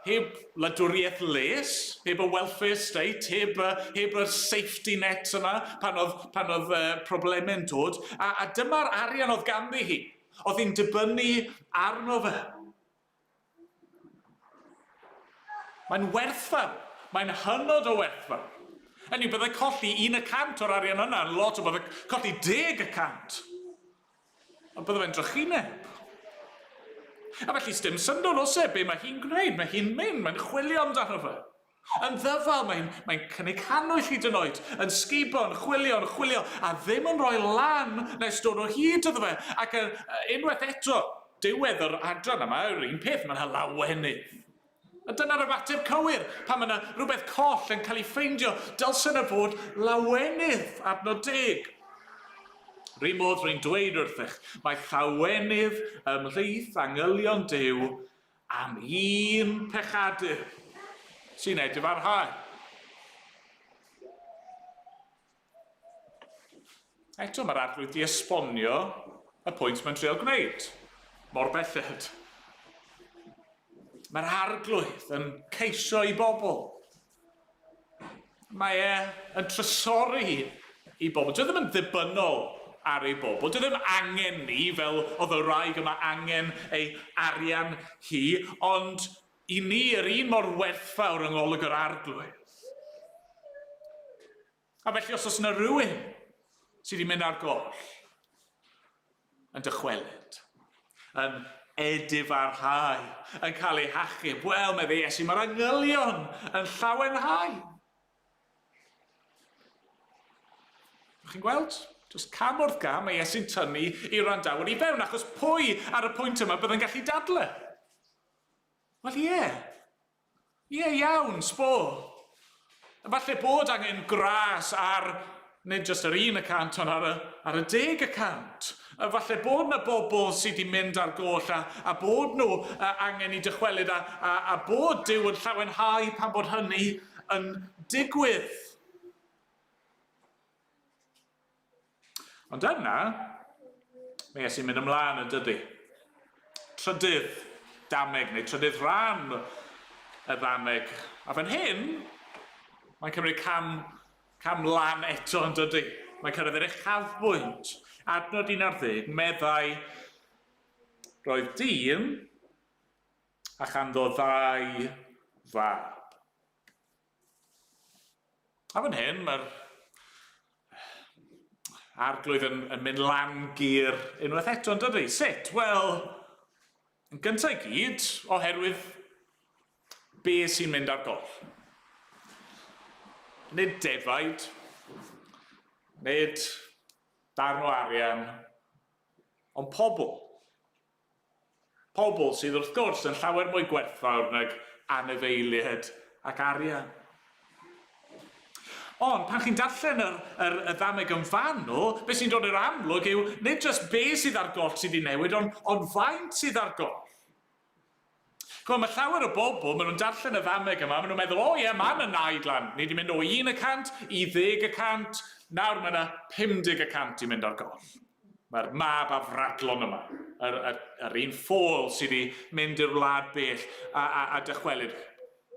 S1: heb wladwriaeth les, heb y welfare state, heb, heb y safety net yma pan oedd, pan oedd problemau'n dod, a, a dyma'r arian oedd ganddi hi. Oedd hi'n dibynnu arno fe. Mae'n werthfawr. Mae'n hynod o werthfawr. Hynny yw, byddai colli 1% o'r arian yna yn lot o byddai colli 10%. Ond byddai fe'n drychineb. A felly, sdim syndod os e, be mae hi'n gwneud? Mae hi'n mynd, mae'n chwilio amdano fe. Yn ddyfal, mae'n mae cynnig cannwyll hyd yn oed, yn sgubo, yn chwilio, yn chwilio, a ddim yn rhoi lan nes dod o hyd iddo fe. Ac unwaith eto, diwedd yr adran yma, yr un peth, mae'n lawenydd. A dyna'r ymateb cywir, pan mae yna rhywbeth coll yn cael ei ffeindio, dylse yna fod lawenydd, adnod deg. Rhyn modd rwy'n dweud wrthych, mae llawenydd ymhlith angylion Duw Am un pechadur sy'n edifarhau. Eto, mae'r arglwydd di esbonio y pwynt mae'n treial gwneud. Mor belled. Mae'r arglwydd yn ceisio i bobl. Mae e yn trysori i bobl. Dyw e ddim yn ddibynnol ar ei bobl. Dyw e ddim angen ni, fel oedd y wraig yma angen ei arian hi, ond i ni yr un mor werthfawr yng ngolwg yr Arglwydd. A felly os oes yna rhywun sydd wedi mynd ar goll, yn dychwelyd, yn edifarhau, yn cael ei hachub, wel, meddai Iesu, mae'r angylion yn llawenhau. Chi'n gweld? Just cam wrth gam mae Iesu'n tynnu i wrandawyr i fewn, achos pwy ar y pwynt yma byddai'n gallu dadle? Wel ie, Ie, iawn, sbo. Falle bod angen gras ar nid jyst yr 1% ond ar y, ar y 10%. Falle bod 'na bobl sydd wedi mynd ar goll a, a bod nhw angen i dychwelyd a, a, a bod Duw yn llawenhau pan bod hynny yn digwydd. Ond yna, mae Iesu'n mynd ymlaen yn dydy. Trydydd dameg, neu trydydd rhan y ddameg. A fan hyn, mae'n cymryd cam, cam lan eto yn dydy. Mae'n cyrraedd yr uchafbwynt. Adnod 11, meddai, roedd dyn a chanddo ddau fab. A fan hyn, mae'r arglwydd yn, yn mynd lan gyr unwaith eto, yn dydy? Sut? Wel, yn gyntaf i gyd, oherwydd be sy'n mynd ar goll. Nid defaid, nid darn o arian, ond pobl. Pobl sydd wrth gwrs yn llawer mwy gwerthfawr nag anifeiliaid ac arian. Ond pan chi'n darllen yr, yr, y ddameg yn fanwl, beth sy'n dod i'r amlwg yw nid jyst be sydd ar goll sydd wedi newid, ond, ond faint sydd ar goll. Chymod, mae llawer o bobl, maen nhw'n darllen y ddameg yma, maen nhw'n meddwl, o ie, mae yna naid lan. Ni wedi mynd o 1% i 10%, nawr mae yna 50% i mynd ar goll. Mae'r mab afradlon yma, yr, yr, yr un ffôl sydd wedi mynd i'r wlad bell a, a, a dychwelyd.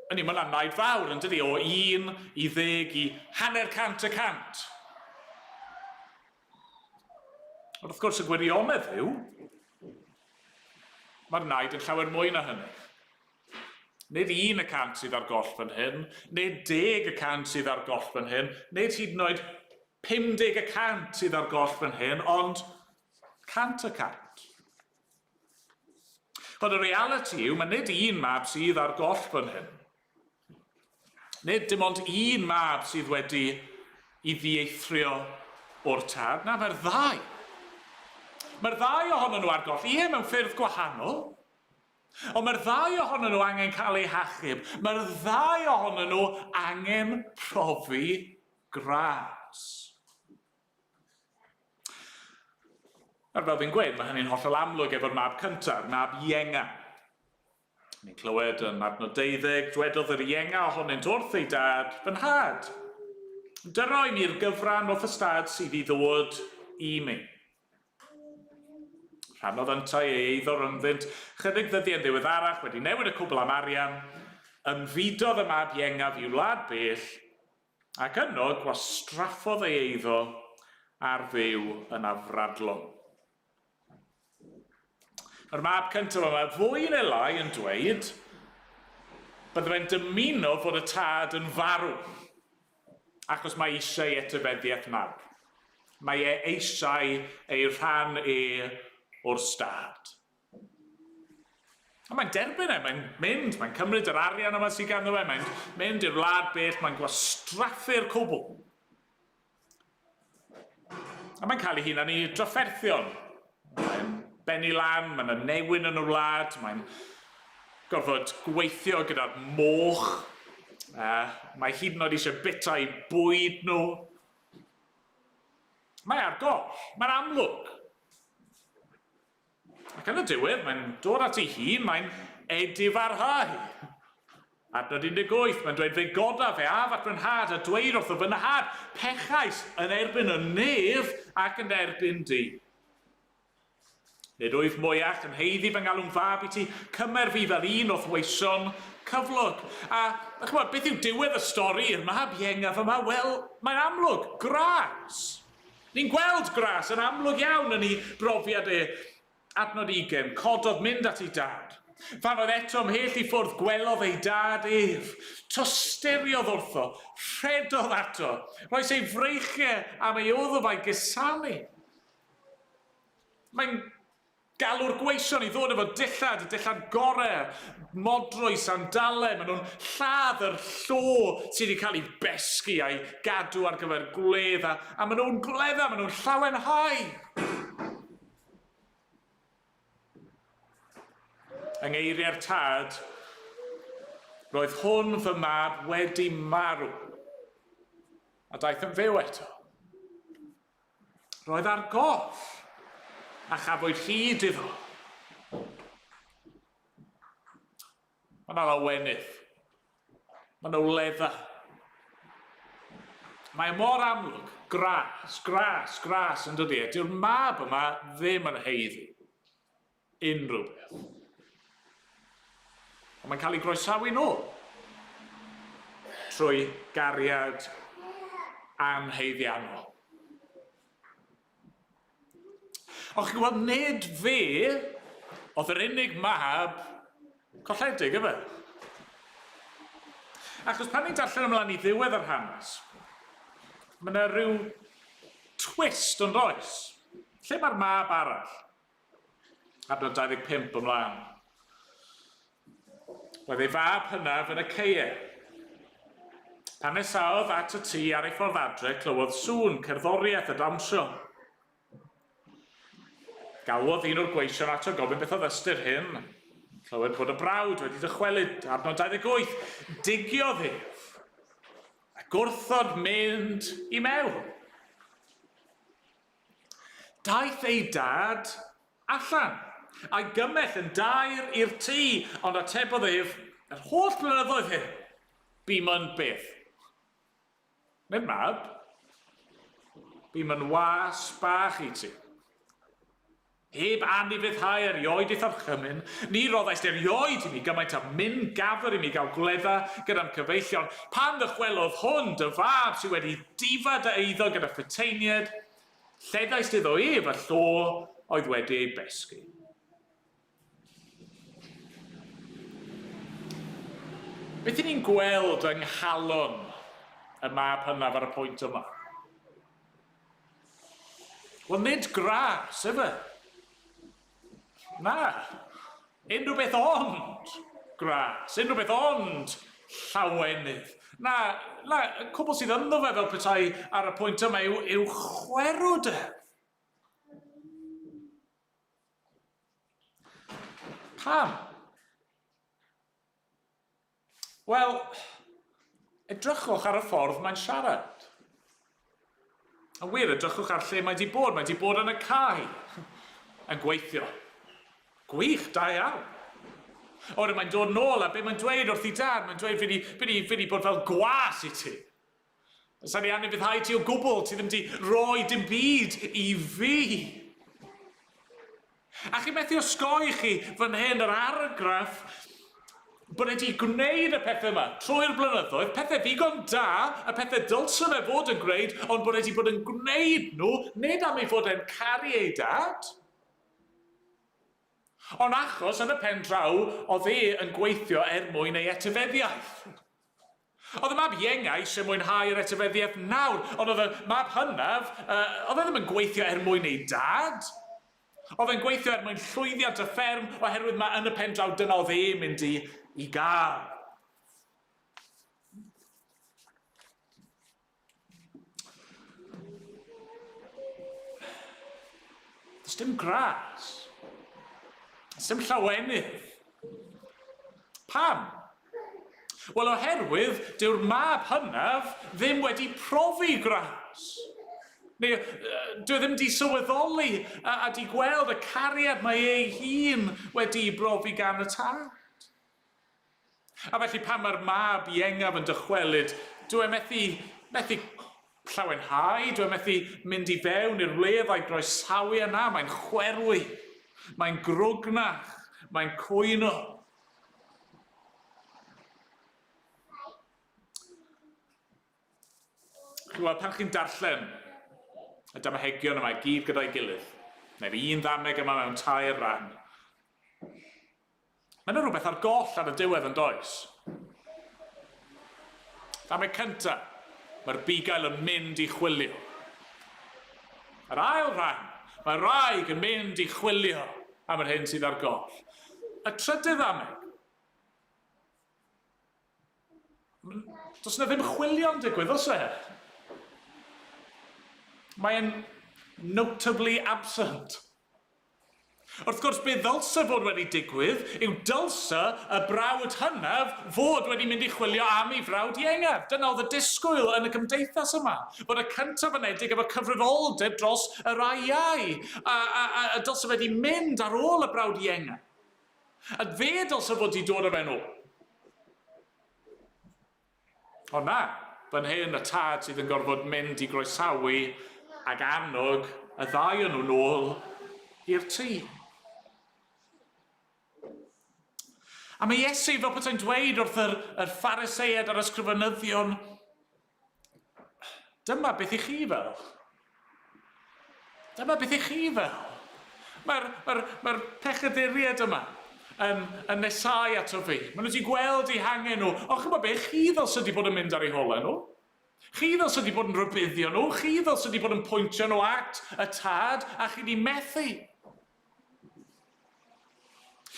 S1: Ynny, mae hwnna'n naid fawr, yn dydi, o 1 i 10 i 50%. Ond wrth gwrs y gwirionedd yw, mae'r naid yn llawer mwy na hynny. Nid 1% sydd ar goll fan hyn, nid 10% sydd ar goll fan hyn, nid hyd yn oed 50 y cant sydd ar goll fan hyn, ond 100 y cant. Ond y realiti yw, mae nid un mab sydd ar goll fan hyn. Nid dim ond un mab sydd wedi i ddieithrio o'r tad. Na, mae'r ddau. Mae'r ddau ohonyn nhw ar goll. Ie, mewn ffyrdd gwahanol. Ond mae'r ddau ohonyn nhw angen cael eu hachub. Mae'r ddau ohonyn nhw angen profi gras. Nawr, fel fi'n gweud, mae hynny'n hollol amlwg efo'r mab cyntaf, mab ienga. Ni'n clywed yn adnod deuddeg, dwedodd yr ienga ohonynt wrth ei dad, fy nhad, dyro i mi'r gyfran o'th ystâd sydd i ddod i mi. Rhannodd yntau ei eiddo rhyngddynt. Chydig ddyddiau'n ddiweddarach, wedi newid y cwbl am arian, ymfudodd y mab iengaf i'w wlad bell, ac yno gwastraffodd ei eiddo ar fyw yn afradlon. Mae'r mab cyntaf yma fwy neu lai yn dweud bydde fe'n dymuno fod y tad yn farw. Achos mae eisiau ei etifeddiaeth nawr. Mae e eisiau ei rhan e o'r stad. A mae'n derbyn e, mae'n mynd, mae'n cymryd yr arian yma sydd ganddo fe, mae'n mynd i'r wlad bell, mae'n gwastraffu'r cwbl. A mae'n cael ei hunan i drafferthion. Mae'n bennu lan, mae'n y newyn yn y wlad, mae'n gorfod gweithio gyda'r moch. Mae hyd yn oed eisiau bita eu bwyd nhw. Mae ar goll, mae'n amlwg. Ac yn y diwedd, mae'n dod at ei hun, mae'n edifarhau. Adnod 18, mae'n dweud, fe godaf, fe af at fy nhad, a dweud wrtho fy nhad, pechais yn erbyn y nef ac yn erbyn di. Nid wyf mwyach yn haeddu fy ngalw'n fab i ti, cymer fi fel un o'th weision cyflog. A, chymod, beth yw diwedd y stori i'r mab iengaf yma? Wel, mae'n amlwg, gras. Ni'n gweld gras yn amlwg iawn yn ei brofiad e. Adnod 20, cododd mynd at ei dad. Pan oedd eto ymhell i ffwrdd, gwelodd ei dad ef. Tosteriodd wrtho, rhedodd ato, rhoes ei freichiau am ei wddf a'i gusanu. Mae'n Galw'r gweision i ddod efo dillad, y dillad gore, modrwy, sandalau, maen nhw'n lladd yr llo sydd wedi cael ei besgi a'i gadw ar gyfer gwledd, a, a maen nhw'n gwledda, maen nhw'n llawenhau. Yng ngeiriau'r tad, roedd hwn fy mab wedi marw, a daeth yn fyw eto. Roedd ar goll, a chafwyd hyd iddo. Mae yna lawenydd. Mae yna wledda. Mae e mor amlwg, gras, gras, gras yn dydy e. Dyw'r mab yma ddim yn haeddu unrhyw beth. Ond mae'n cael ei groesawu nôl trwy gariad anhaeddiannol. Ond chi'n gwybod, nid fe oedd yr unig mab colledig, efe? Achos pan ni'n darllen ymlaen i ddiwedd yr hanes, mae yna rhyw twist yn does? Lle mae'r mab arall? Adnod 25 ymlaen. Roedd ei fab hynaf yn y ceie. Pan nesaodd at y tŷ ar ei ffordd adre, clywodd sŵn cerddoriaeth a dawnsio. Galwodd un o'r gweision ato gofyn beth oedd ystyr hyn. Clywed bod y brawd wedi dychwelyd, adnod 28, digiodd ef a gwrthod mynd i mewn. Daeth ei dad allan, a'i gymell yn daer i'r tŷ, ond atebodd ef, Yr holl blynyddoedd hyn, bûm yn beth? Nid mab, bûm yn was bach i ti. Heb anufuddhau erioed i'th orchymyn, ni roddaist erioed i mi gymaint â myn gafr i mi gael gwledda gyda'm cyfeillion. Pan ddychwelodd hwn, dy fab, sydd wedi difa dy eiddo gyda phuteiniaid, lledaist iddo ef y llo oedd wedi ei besgi. Beth y'n ni'n gweld yng nghalon y mab hynaf ar y pwynt yma? Wel, nid gras, efe. Na. Unrhyw beth ond gras, unrhyw beth ond llawenydd. Na, na, y cwbl sydd ynddo fe fel petai ar y pwynt yma yw, yw chwerwder. Pam? Wel, edrychwch ar y ffordd mae'n siarad. Yn wir, edrychwch ar lle mae di bod. Mae di bod yn y cae, yn gweithio. Gwych, da iawn. Oedden mae'n dod nôl a be mae'n dweud wrth i dad, mae'n dweud fi di, fi di, fi di bod fel gwas i ti. Sa'n i anufuddhau ti o gwbl, ti ddim di roi dim byd i fi. A chi methu osgoi chi fan hyn yr argraff bod e di gwneud y pethau yma trwy'r blynyddoedd, pethau ddigon da, y pethau dylse fe fod yn gwneud, ond bod e di bod yn gwneud nhw, nid am ei fod e'n caru ei dad, ond achos yn y pen draw oedd e yn gweithio er mwyn ei etifeddiaeth. Oedd y mab ienga eisiau mwynhau yr etifeddiaeth nawr, ond oedd y mab hynaf, uh, oedd e ddim yn gweithio er mwyn ei dad. Oedd e'n gweithio er mwyn llwyddiant y fferm, oherwydd mae yn y pen draw dyna oedd e'n mynd i, i gael. Does dim gras. Does dim llawenydd. Pam? Wel, oherwydd dyw'r mab hynaf ddim wedi profi gras. Neu, dyw e ddim wedi sylweddoli a, a di gweld y cariad mae ei hun wedi'i brofi gan y tad. A felly pan mae'r mab iengaf yn dychwelyd, dyw e methu, methu llawenhau, dyw e methu mynd i fewn i'r wledd a'i groesawu yna, mae'n chwerwi, mae'n grwgnach, mae'n cwyno. Chi'n pan chi'n darllen y damhegion yma i gyd gyda'i gilydd, neu'r un ddameg yma mewn tair rhan, Mae yna rhywbeth ar goll ar y diwedd yn does? Dameg cyntaf, mae'r bugail yn mynd i chwilio. Yr ail rhan, mae'r wraig yn mynd i chwilio am yr hyn sydd ar goll. Y trydydd ddameg, does yna ddim chwilio'n digwydd, oes e? Mae'n notably absent. Wrth gwrs, be ddylse fod wedi digwydd yw dylse y brawd hynaf fod wedi mynd i chwilio am ei frawd iengaf. Dyna oedd y disgwyl yn y gymdeithas yma, bod y cyntaf anedig efo cyfrifoldeb dros y rai iau, a, a, a, a dylse fe wedi mynd ar ôl y brawd iengaf. A fe dylse fod wedi dod â fe'n ôl. Ond na, fan hyn y tad sydd yn gorfod mynd i groesawu ac annog y ddau o'n nhw nôl i'r tŷ. A mae Iesu fel petai'n dweud wrth yr, yr Phariseaid a'r ysgrifenyddion, Dyma beth i chi fel. Dyma beth i chi fel. Mae'r mae mae pechaduriaid yma yn, yn nesau ato fi. Maen nhw wedi gweld eu hangen nhw. Ond chymod be, chi fel sydd wedi bod yn mynd ar eu holau nhw. Chi fel sydd wedi bod yn rhybuddio nhw. Chi fel sydd wedi bod yn pwyntio nhw at y tad, a chi wedi methu.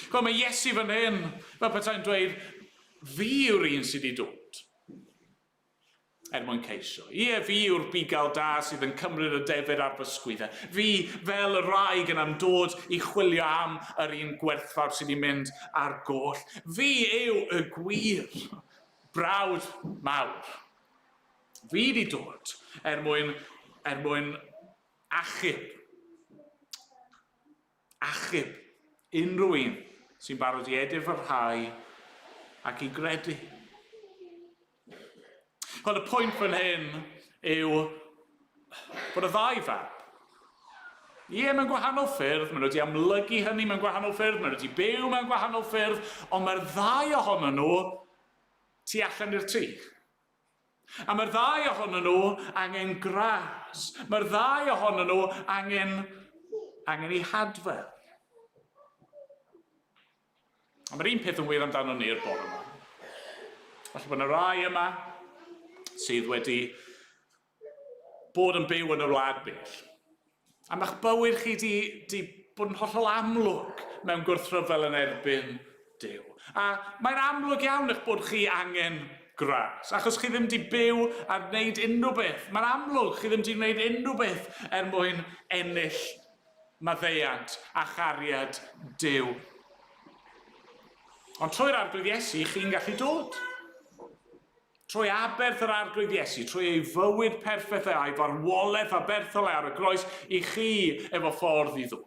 S1: Gweld, mae Iesu fan hyn, fel petai'n dweud, fi yw'r un sydd wedi dod. er mwyn ceisio. Ie, fi yw'r bugail da sydd yn cymryd y defaid ar fy sgwyddau. Fi, fel y wraig, yn am dod i chwilio am yr un gwerthfawr sydd wedi mynd ar goll. Fi yw y gwir brawd mawr. Fi wedi dod er mwyn, er mwyn achub. Achub unrhyw un sy'n barod i edifyrhau ac i gredu. Wel, y pwynt fan hyn yw bod y ddau fab, ie, mewn gwahanol ffyrdd, maen nhw wedi amlygu hynny mewn gwahanol ffyrdd, maen nhw wedi byw mewn gwahanol ffyrdd, ond mae'r ddau ohonyn nhw tu allan i'r tŷ. A mae'r ddau ohonyn nhw angen gras. Mae'r ddau ohonyn nhw angen, angen eu hadfer. A mae'r un peth yn wir amdano ni'r bore yma. Falle bod yna rai yma sydd wedi bod yn byw yn y wlad bell. A mae'ch bywyd chi di, di bod yn hollol amlwg mewn gwrthryfel yn erbyn Duw. A mae'n amlwg iawn eich bod chi angen gras, achos chi ddim wedi byw a wneud unrhyw beth. Mae'n amlwg chi ddim wedi gwneud unrhyw beth er mwyn ennill maddeuant a chariad Duw. Ond trwy'r Arglwydd Iesu, chi'n gallu dod. Trwy aberth yr Arglwydd Iesu, trwy ei fywyd perffaith e a'i farwolaeth aberthol e ar y groes, i chi efo ffordd i ddod.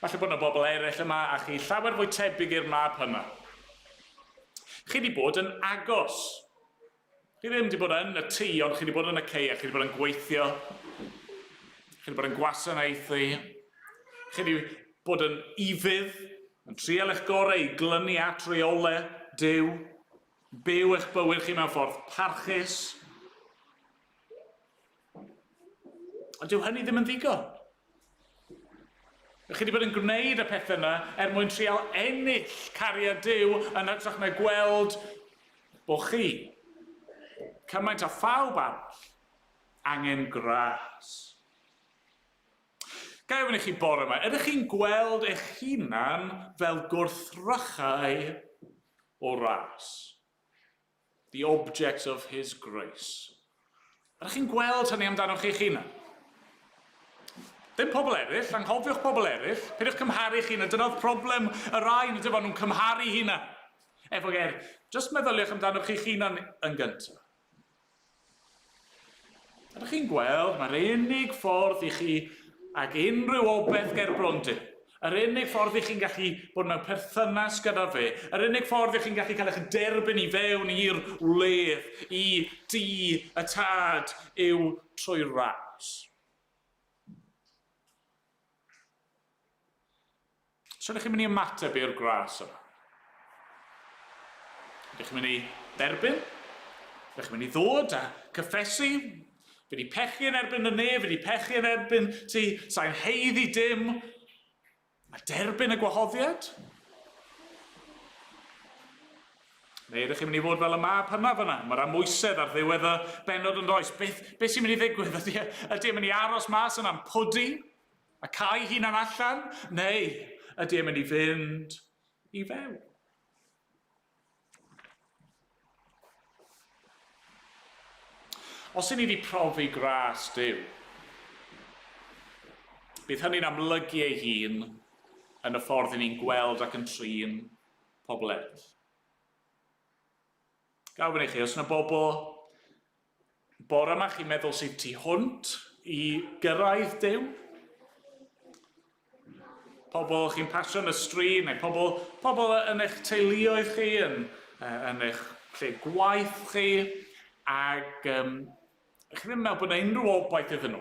S1: Falle bod yna bobl eraill yma a chi llawer fwy tebyg i'r mab hynna. Chi wedi bod yn agos. Chi ddim wedi bod yn y tŷ, ond chi wedi bod yn y ceia, chi wedi bod yn gweithio, chi wedi bod yn gwasanaethu, chi wedi bod yn ufudd, yn trial eich gorau i glynu at reolau Duw, byw eich bywyd chi mewn ffordd parchus. Ond dyw hynny ddim yn ddigon. Chi wedi bod yn gwneud y pethau yna er mwyn trial ennill cariad Duw yn hytrach na gweld bod chi, cymaint â phawb arall, angen gras. Ga i ofyn i chi bore yma, ydych chi'n gweld eich hunan fel gwrthrychau o ras? The object of his grace. Ydych chi'n gweld hynny amdanoch chi'ch hunan? Ddim pobl eraill, anghofiwch pobl eraill, peidiwch cymharu chi hunan. Dyna oedd problem y rai yn y dyfon, nhw'n cymharu hunan. Efo er, just meddyliwch amdanoch chi'ch hunan yn gyntaf. Ydych chi'n gweld, mae'r unig ffordd i chi ag unrhyw obaith ger bron Duw, yr unig ffordd i chi'n gallu bod mewn perthynas gyda fe, yr unig ffordd i chi'n gallu cael eich derbyn i fewn i'r wledd, i dŷ y Tad, yw trwy ras. Sut ydych chi'n mynd i ymateb i'r gras yma? Ydych chi'n mynd i dderbyn? Ydych chi'n mynd i ddod a cyffesu? Fi wedi pechu yn erbyn y nef, fi wedi pechu yn erbyn ti, sa'n heiddi dim. A derbyn y gwahoddiad? Neu ydych chi'n mynd i fod fel y mab hynaf yna? Mae'r amwysedd ar ddiwedd y bennod yn does. Beth, beth sy'n mynd i ddigwydd? Ydy, e, ydy e'n mynd i aros mas yna'n pwdu? A cau hunan allan? Neu ydy e'n mynd i fynd i fewn? Os y'n ni wedi profi gras Duw, bydd hynny'n amlygu ei hun yn y ffordd i ni'n gweld ac yn trin pobl eraill. Gofyn i chi, os yna bobl bore yma chi'n meddwl sydd tu hwnt i gyrraedd Duw? Pobl chi'n pasio yn y stryd, neu pobl, pobl yn eich teuluoedd chi, yn, yn eich lle gwaith chi, ac um, chi ddim yn meddwl bod yna unrhyw obaith iddyn nhw.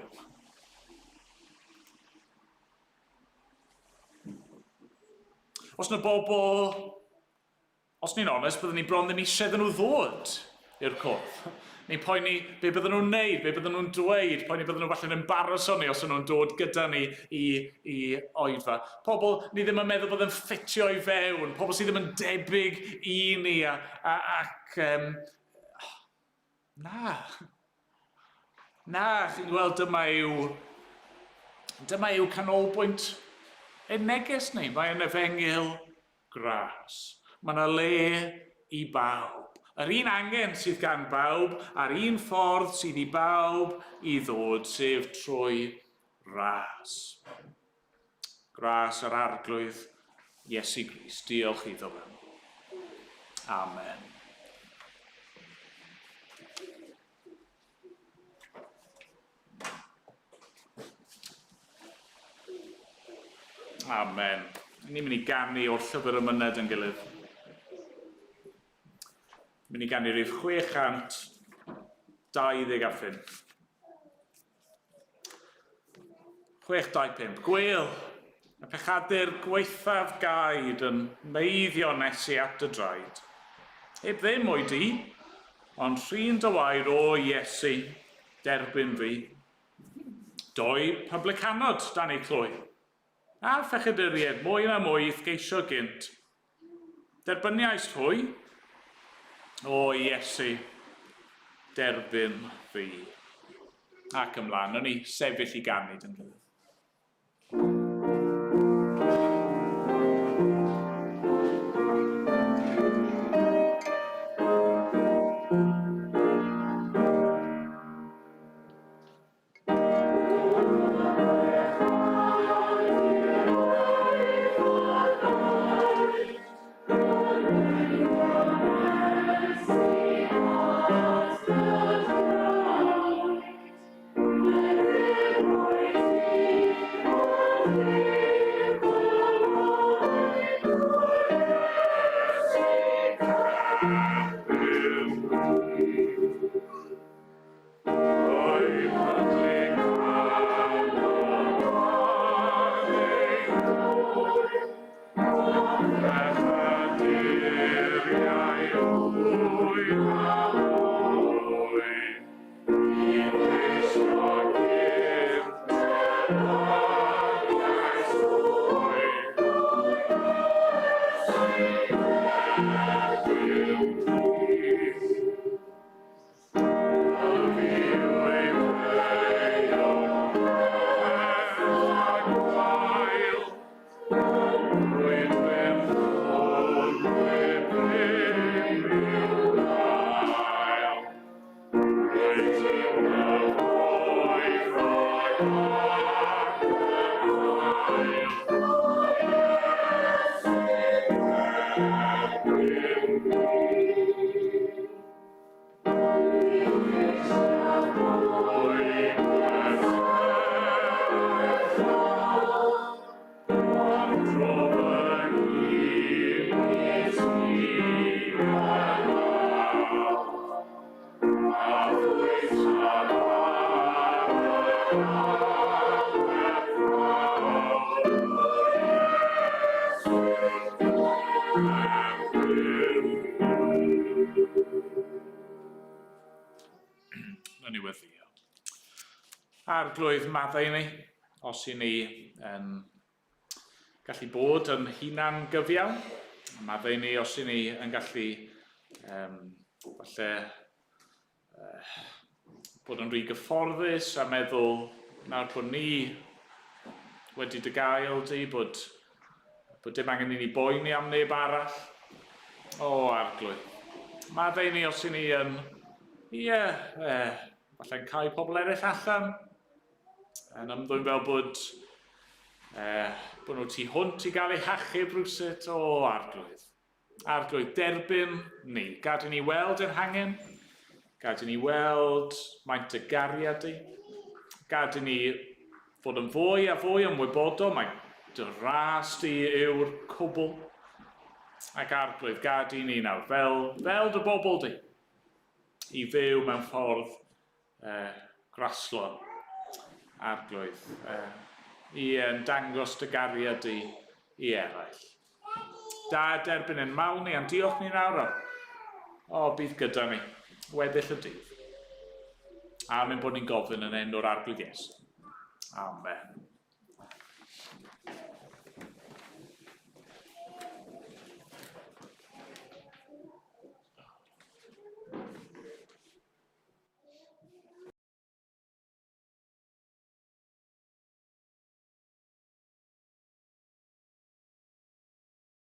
S1: Os yna bobl Os ni'n onest, byddwn ni bron ddim eisiau iddyn nhw ddod i'r cwrdd. Ni'n poeni be bydden nhw'n neud, be bydden nhw'n dweud, poeni bydden nhw falle'n embarraso ni os ydyn nhw'n dod gyda ni i, i oedfa. Pobl ni ddim yn meddwl bod yn ffitio i fewn, pobl sydd ddim yn debyg i ni, a, a, ac um, na. Na, chi'n gweld dyma yw, dyma yw canolbwynt ein neges ni. Mae'n efengyl Gras. Mae 'na le i bawb. Yr un angen sydd gan bawb, a'r un ffordd sydd i bawb i ddod, sef trwy ras. Gras yr Arglwydd Iesu Grist. Diolch iddo fe. Amen. Amen. Ni'n mynd i ganu o'r llyfr y myned yn gilydd. Mynd i ganu rhif 625. 625. Gwêl, y pechadur gwaethaf gaid yn meiddio nesu at dy draed. Heb ddim o'i di, ond rhin dy waed, o Iesu, derbyn fi. Doi publicanod dan eu clwy, a phechaduriaid mwy na mwy i'th geisio gynt. Derbyniaist hwy? O Iesu, derbyn fi. Ac ymlaen, nawn ni sefyll i ganu dyn gilydd. Nawn ni weddïo. Arglwydd, maddau ni, os i ni yn gallu bod yn hunan gyfiawn. Maddau ni os i ni yn gallu um, falle uh, bod yn rhy gyfforddus a meddwl nawr bod ni wedi dy gael di, bod, bod dim angen i ni boeni am neb arall. O, arglwydd. Maddau ni os i ni yn, ie, yeah, eh, falle'n cael pobl eraill allan, yn ymddwyn fel bod, eh, bod nhw tu hwnt i gael eu hachub rhywsut. O, arglwydd. Arglwydd, derbyn ni. Gad i ni weld ein hangen. Gad i ni weld maint y gariad di. Gad i ni fod yn fwy a fwy ymwybodol mae dy ras di yw'r cwbl. Ac arglwydd, gad i ni nawr, fel, fel dy bobl di, i fyw mewn ffordd eh, graslon, arglwydd, eh, i yn dangos dy gariad di i eraill. Da derbyn ein mawl ni a'n diolch ni nawr o. O, bydd gyda ni. Weddill y dydd. Amen bod ni'n gofyn yn enw'r Arglwydd Iesu. Amen.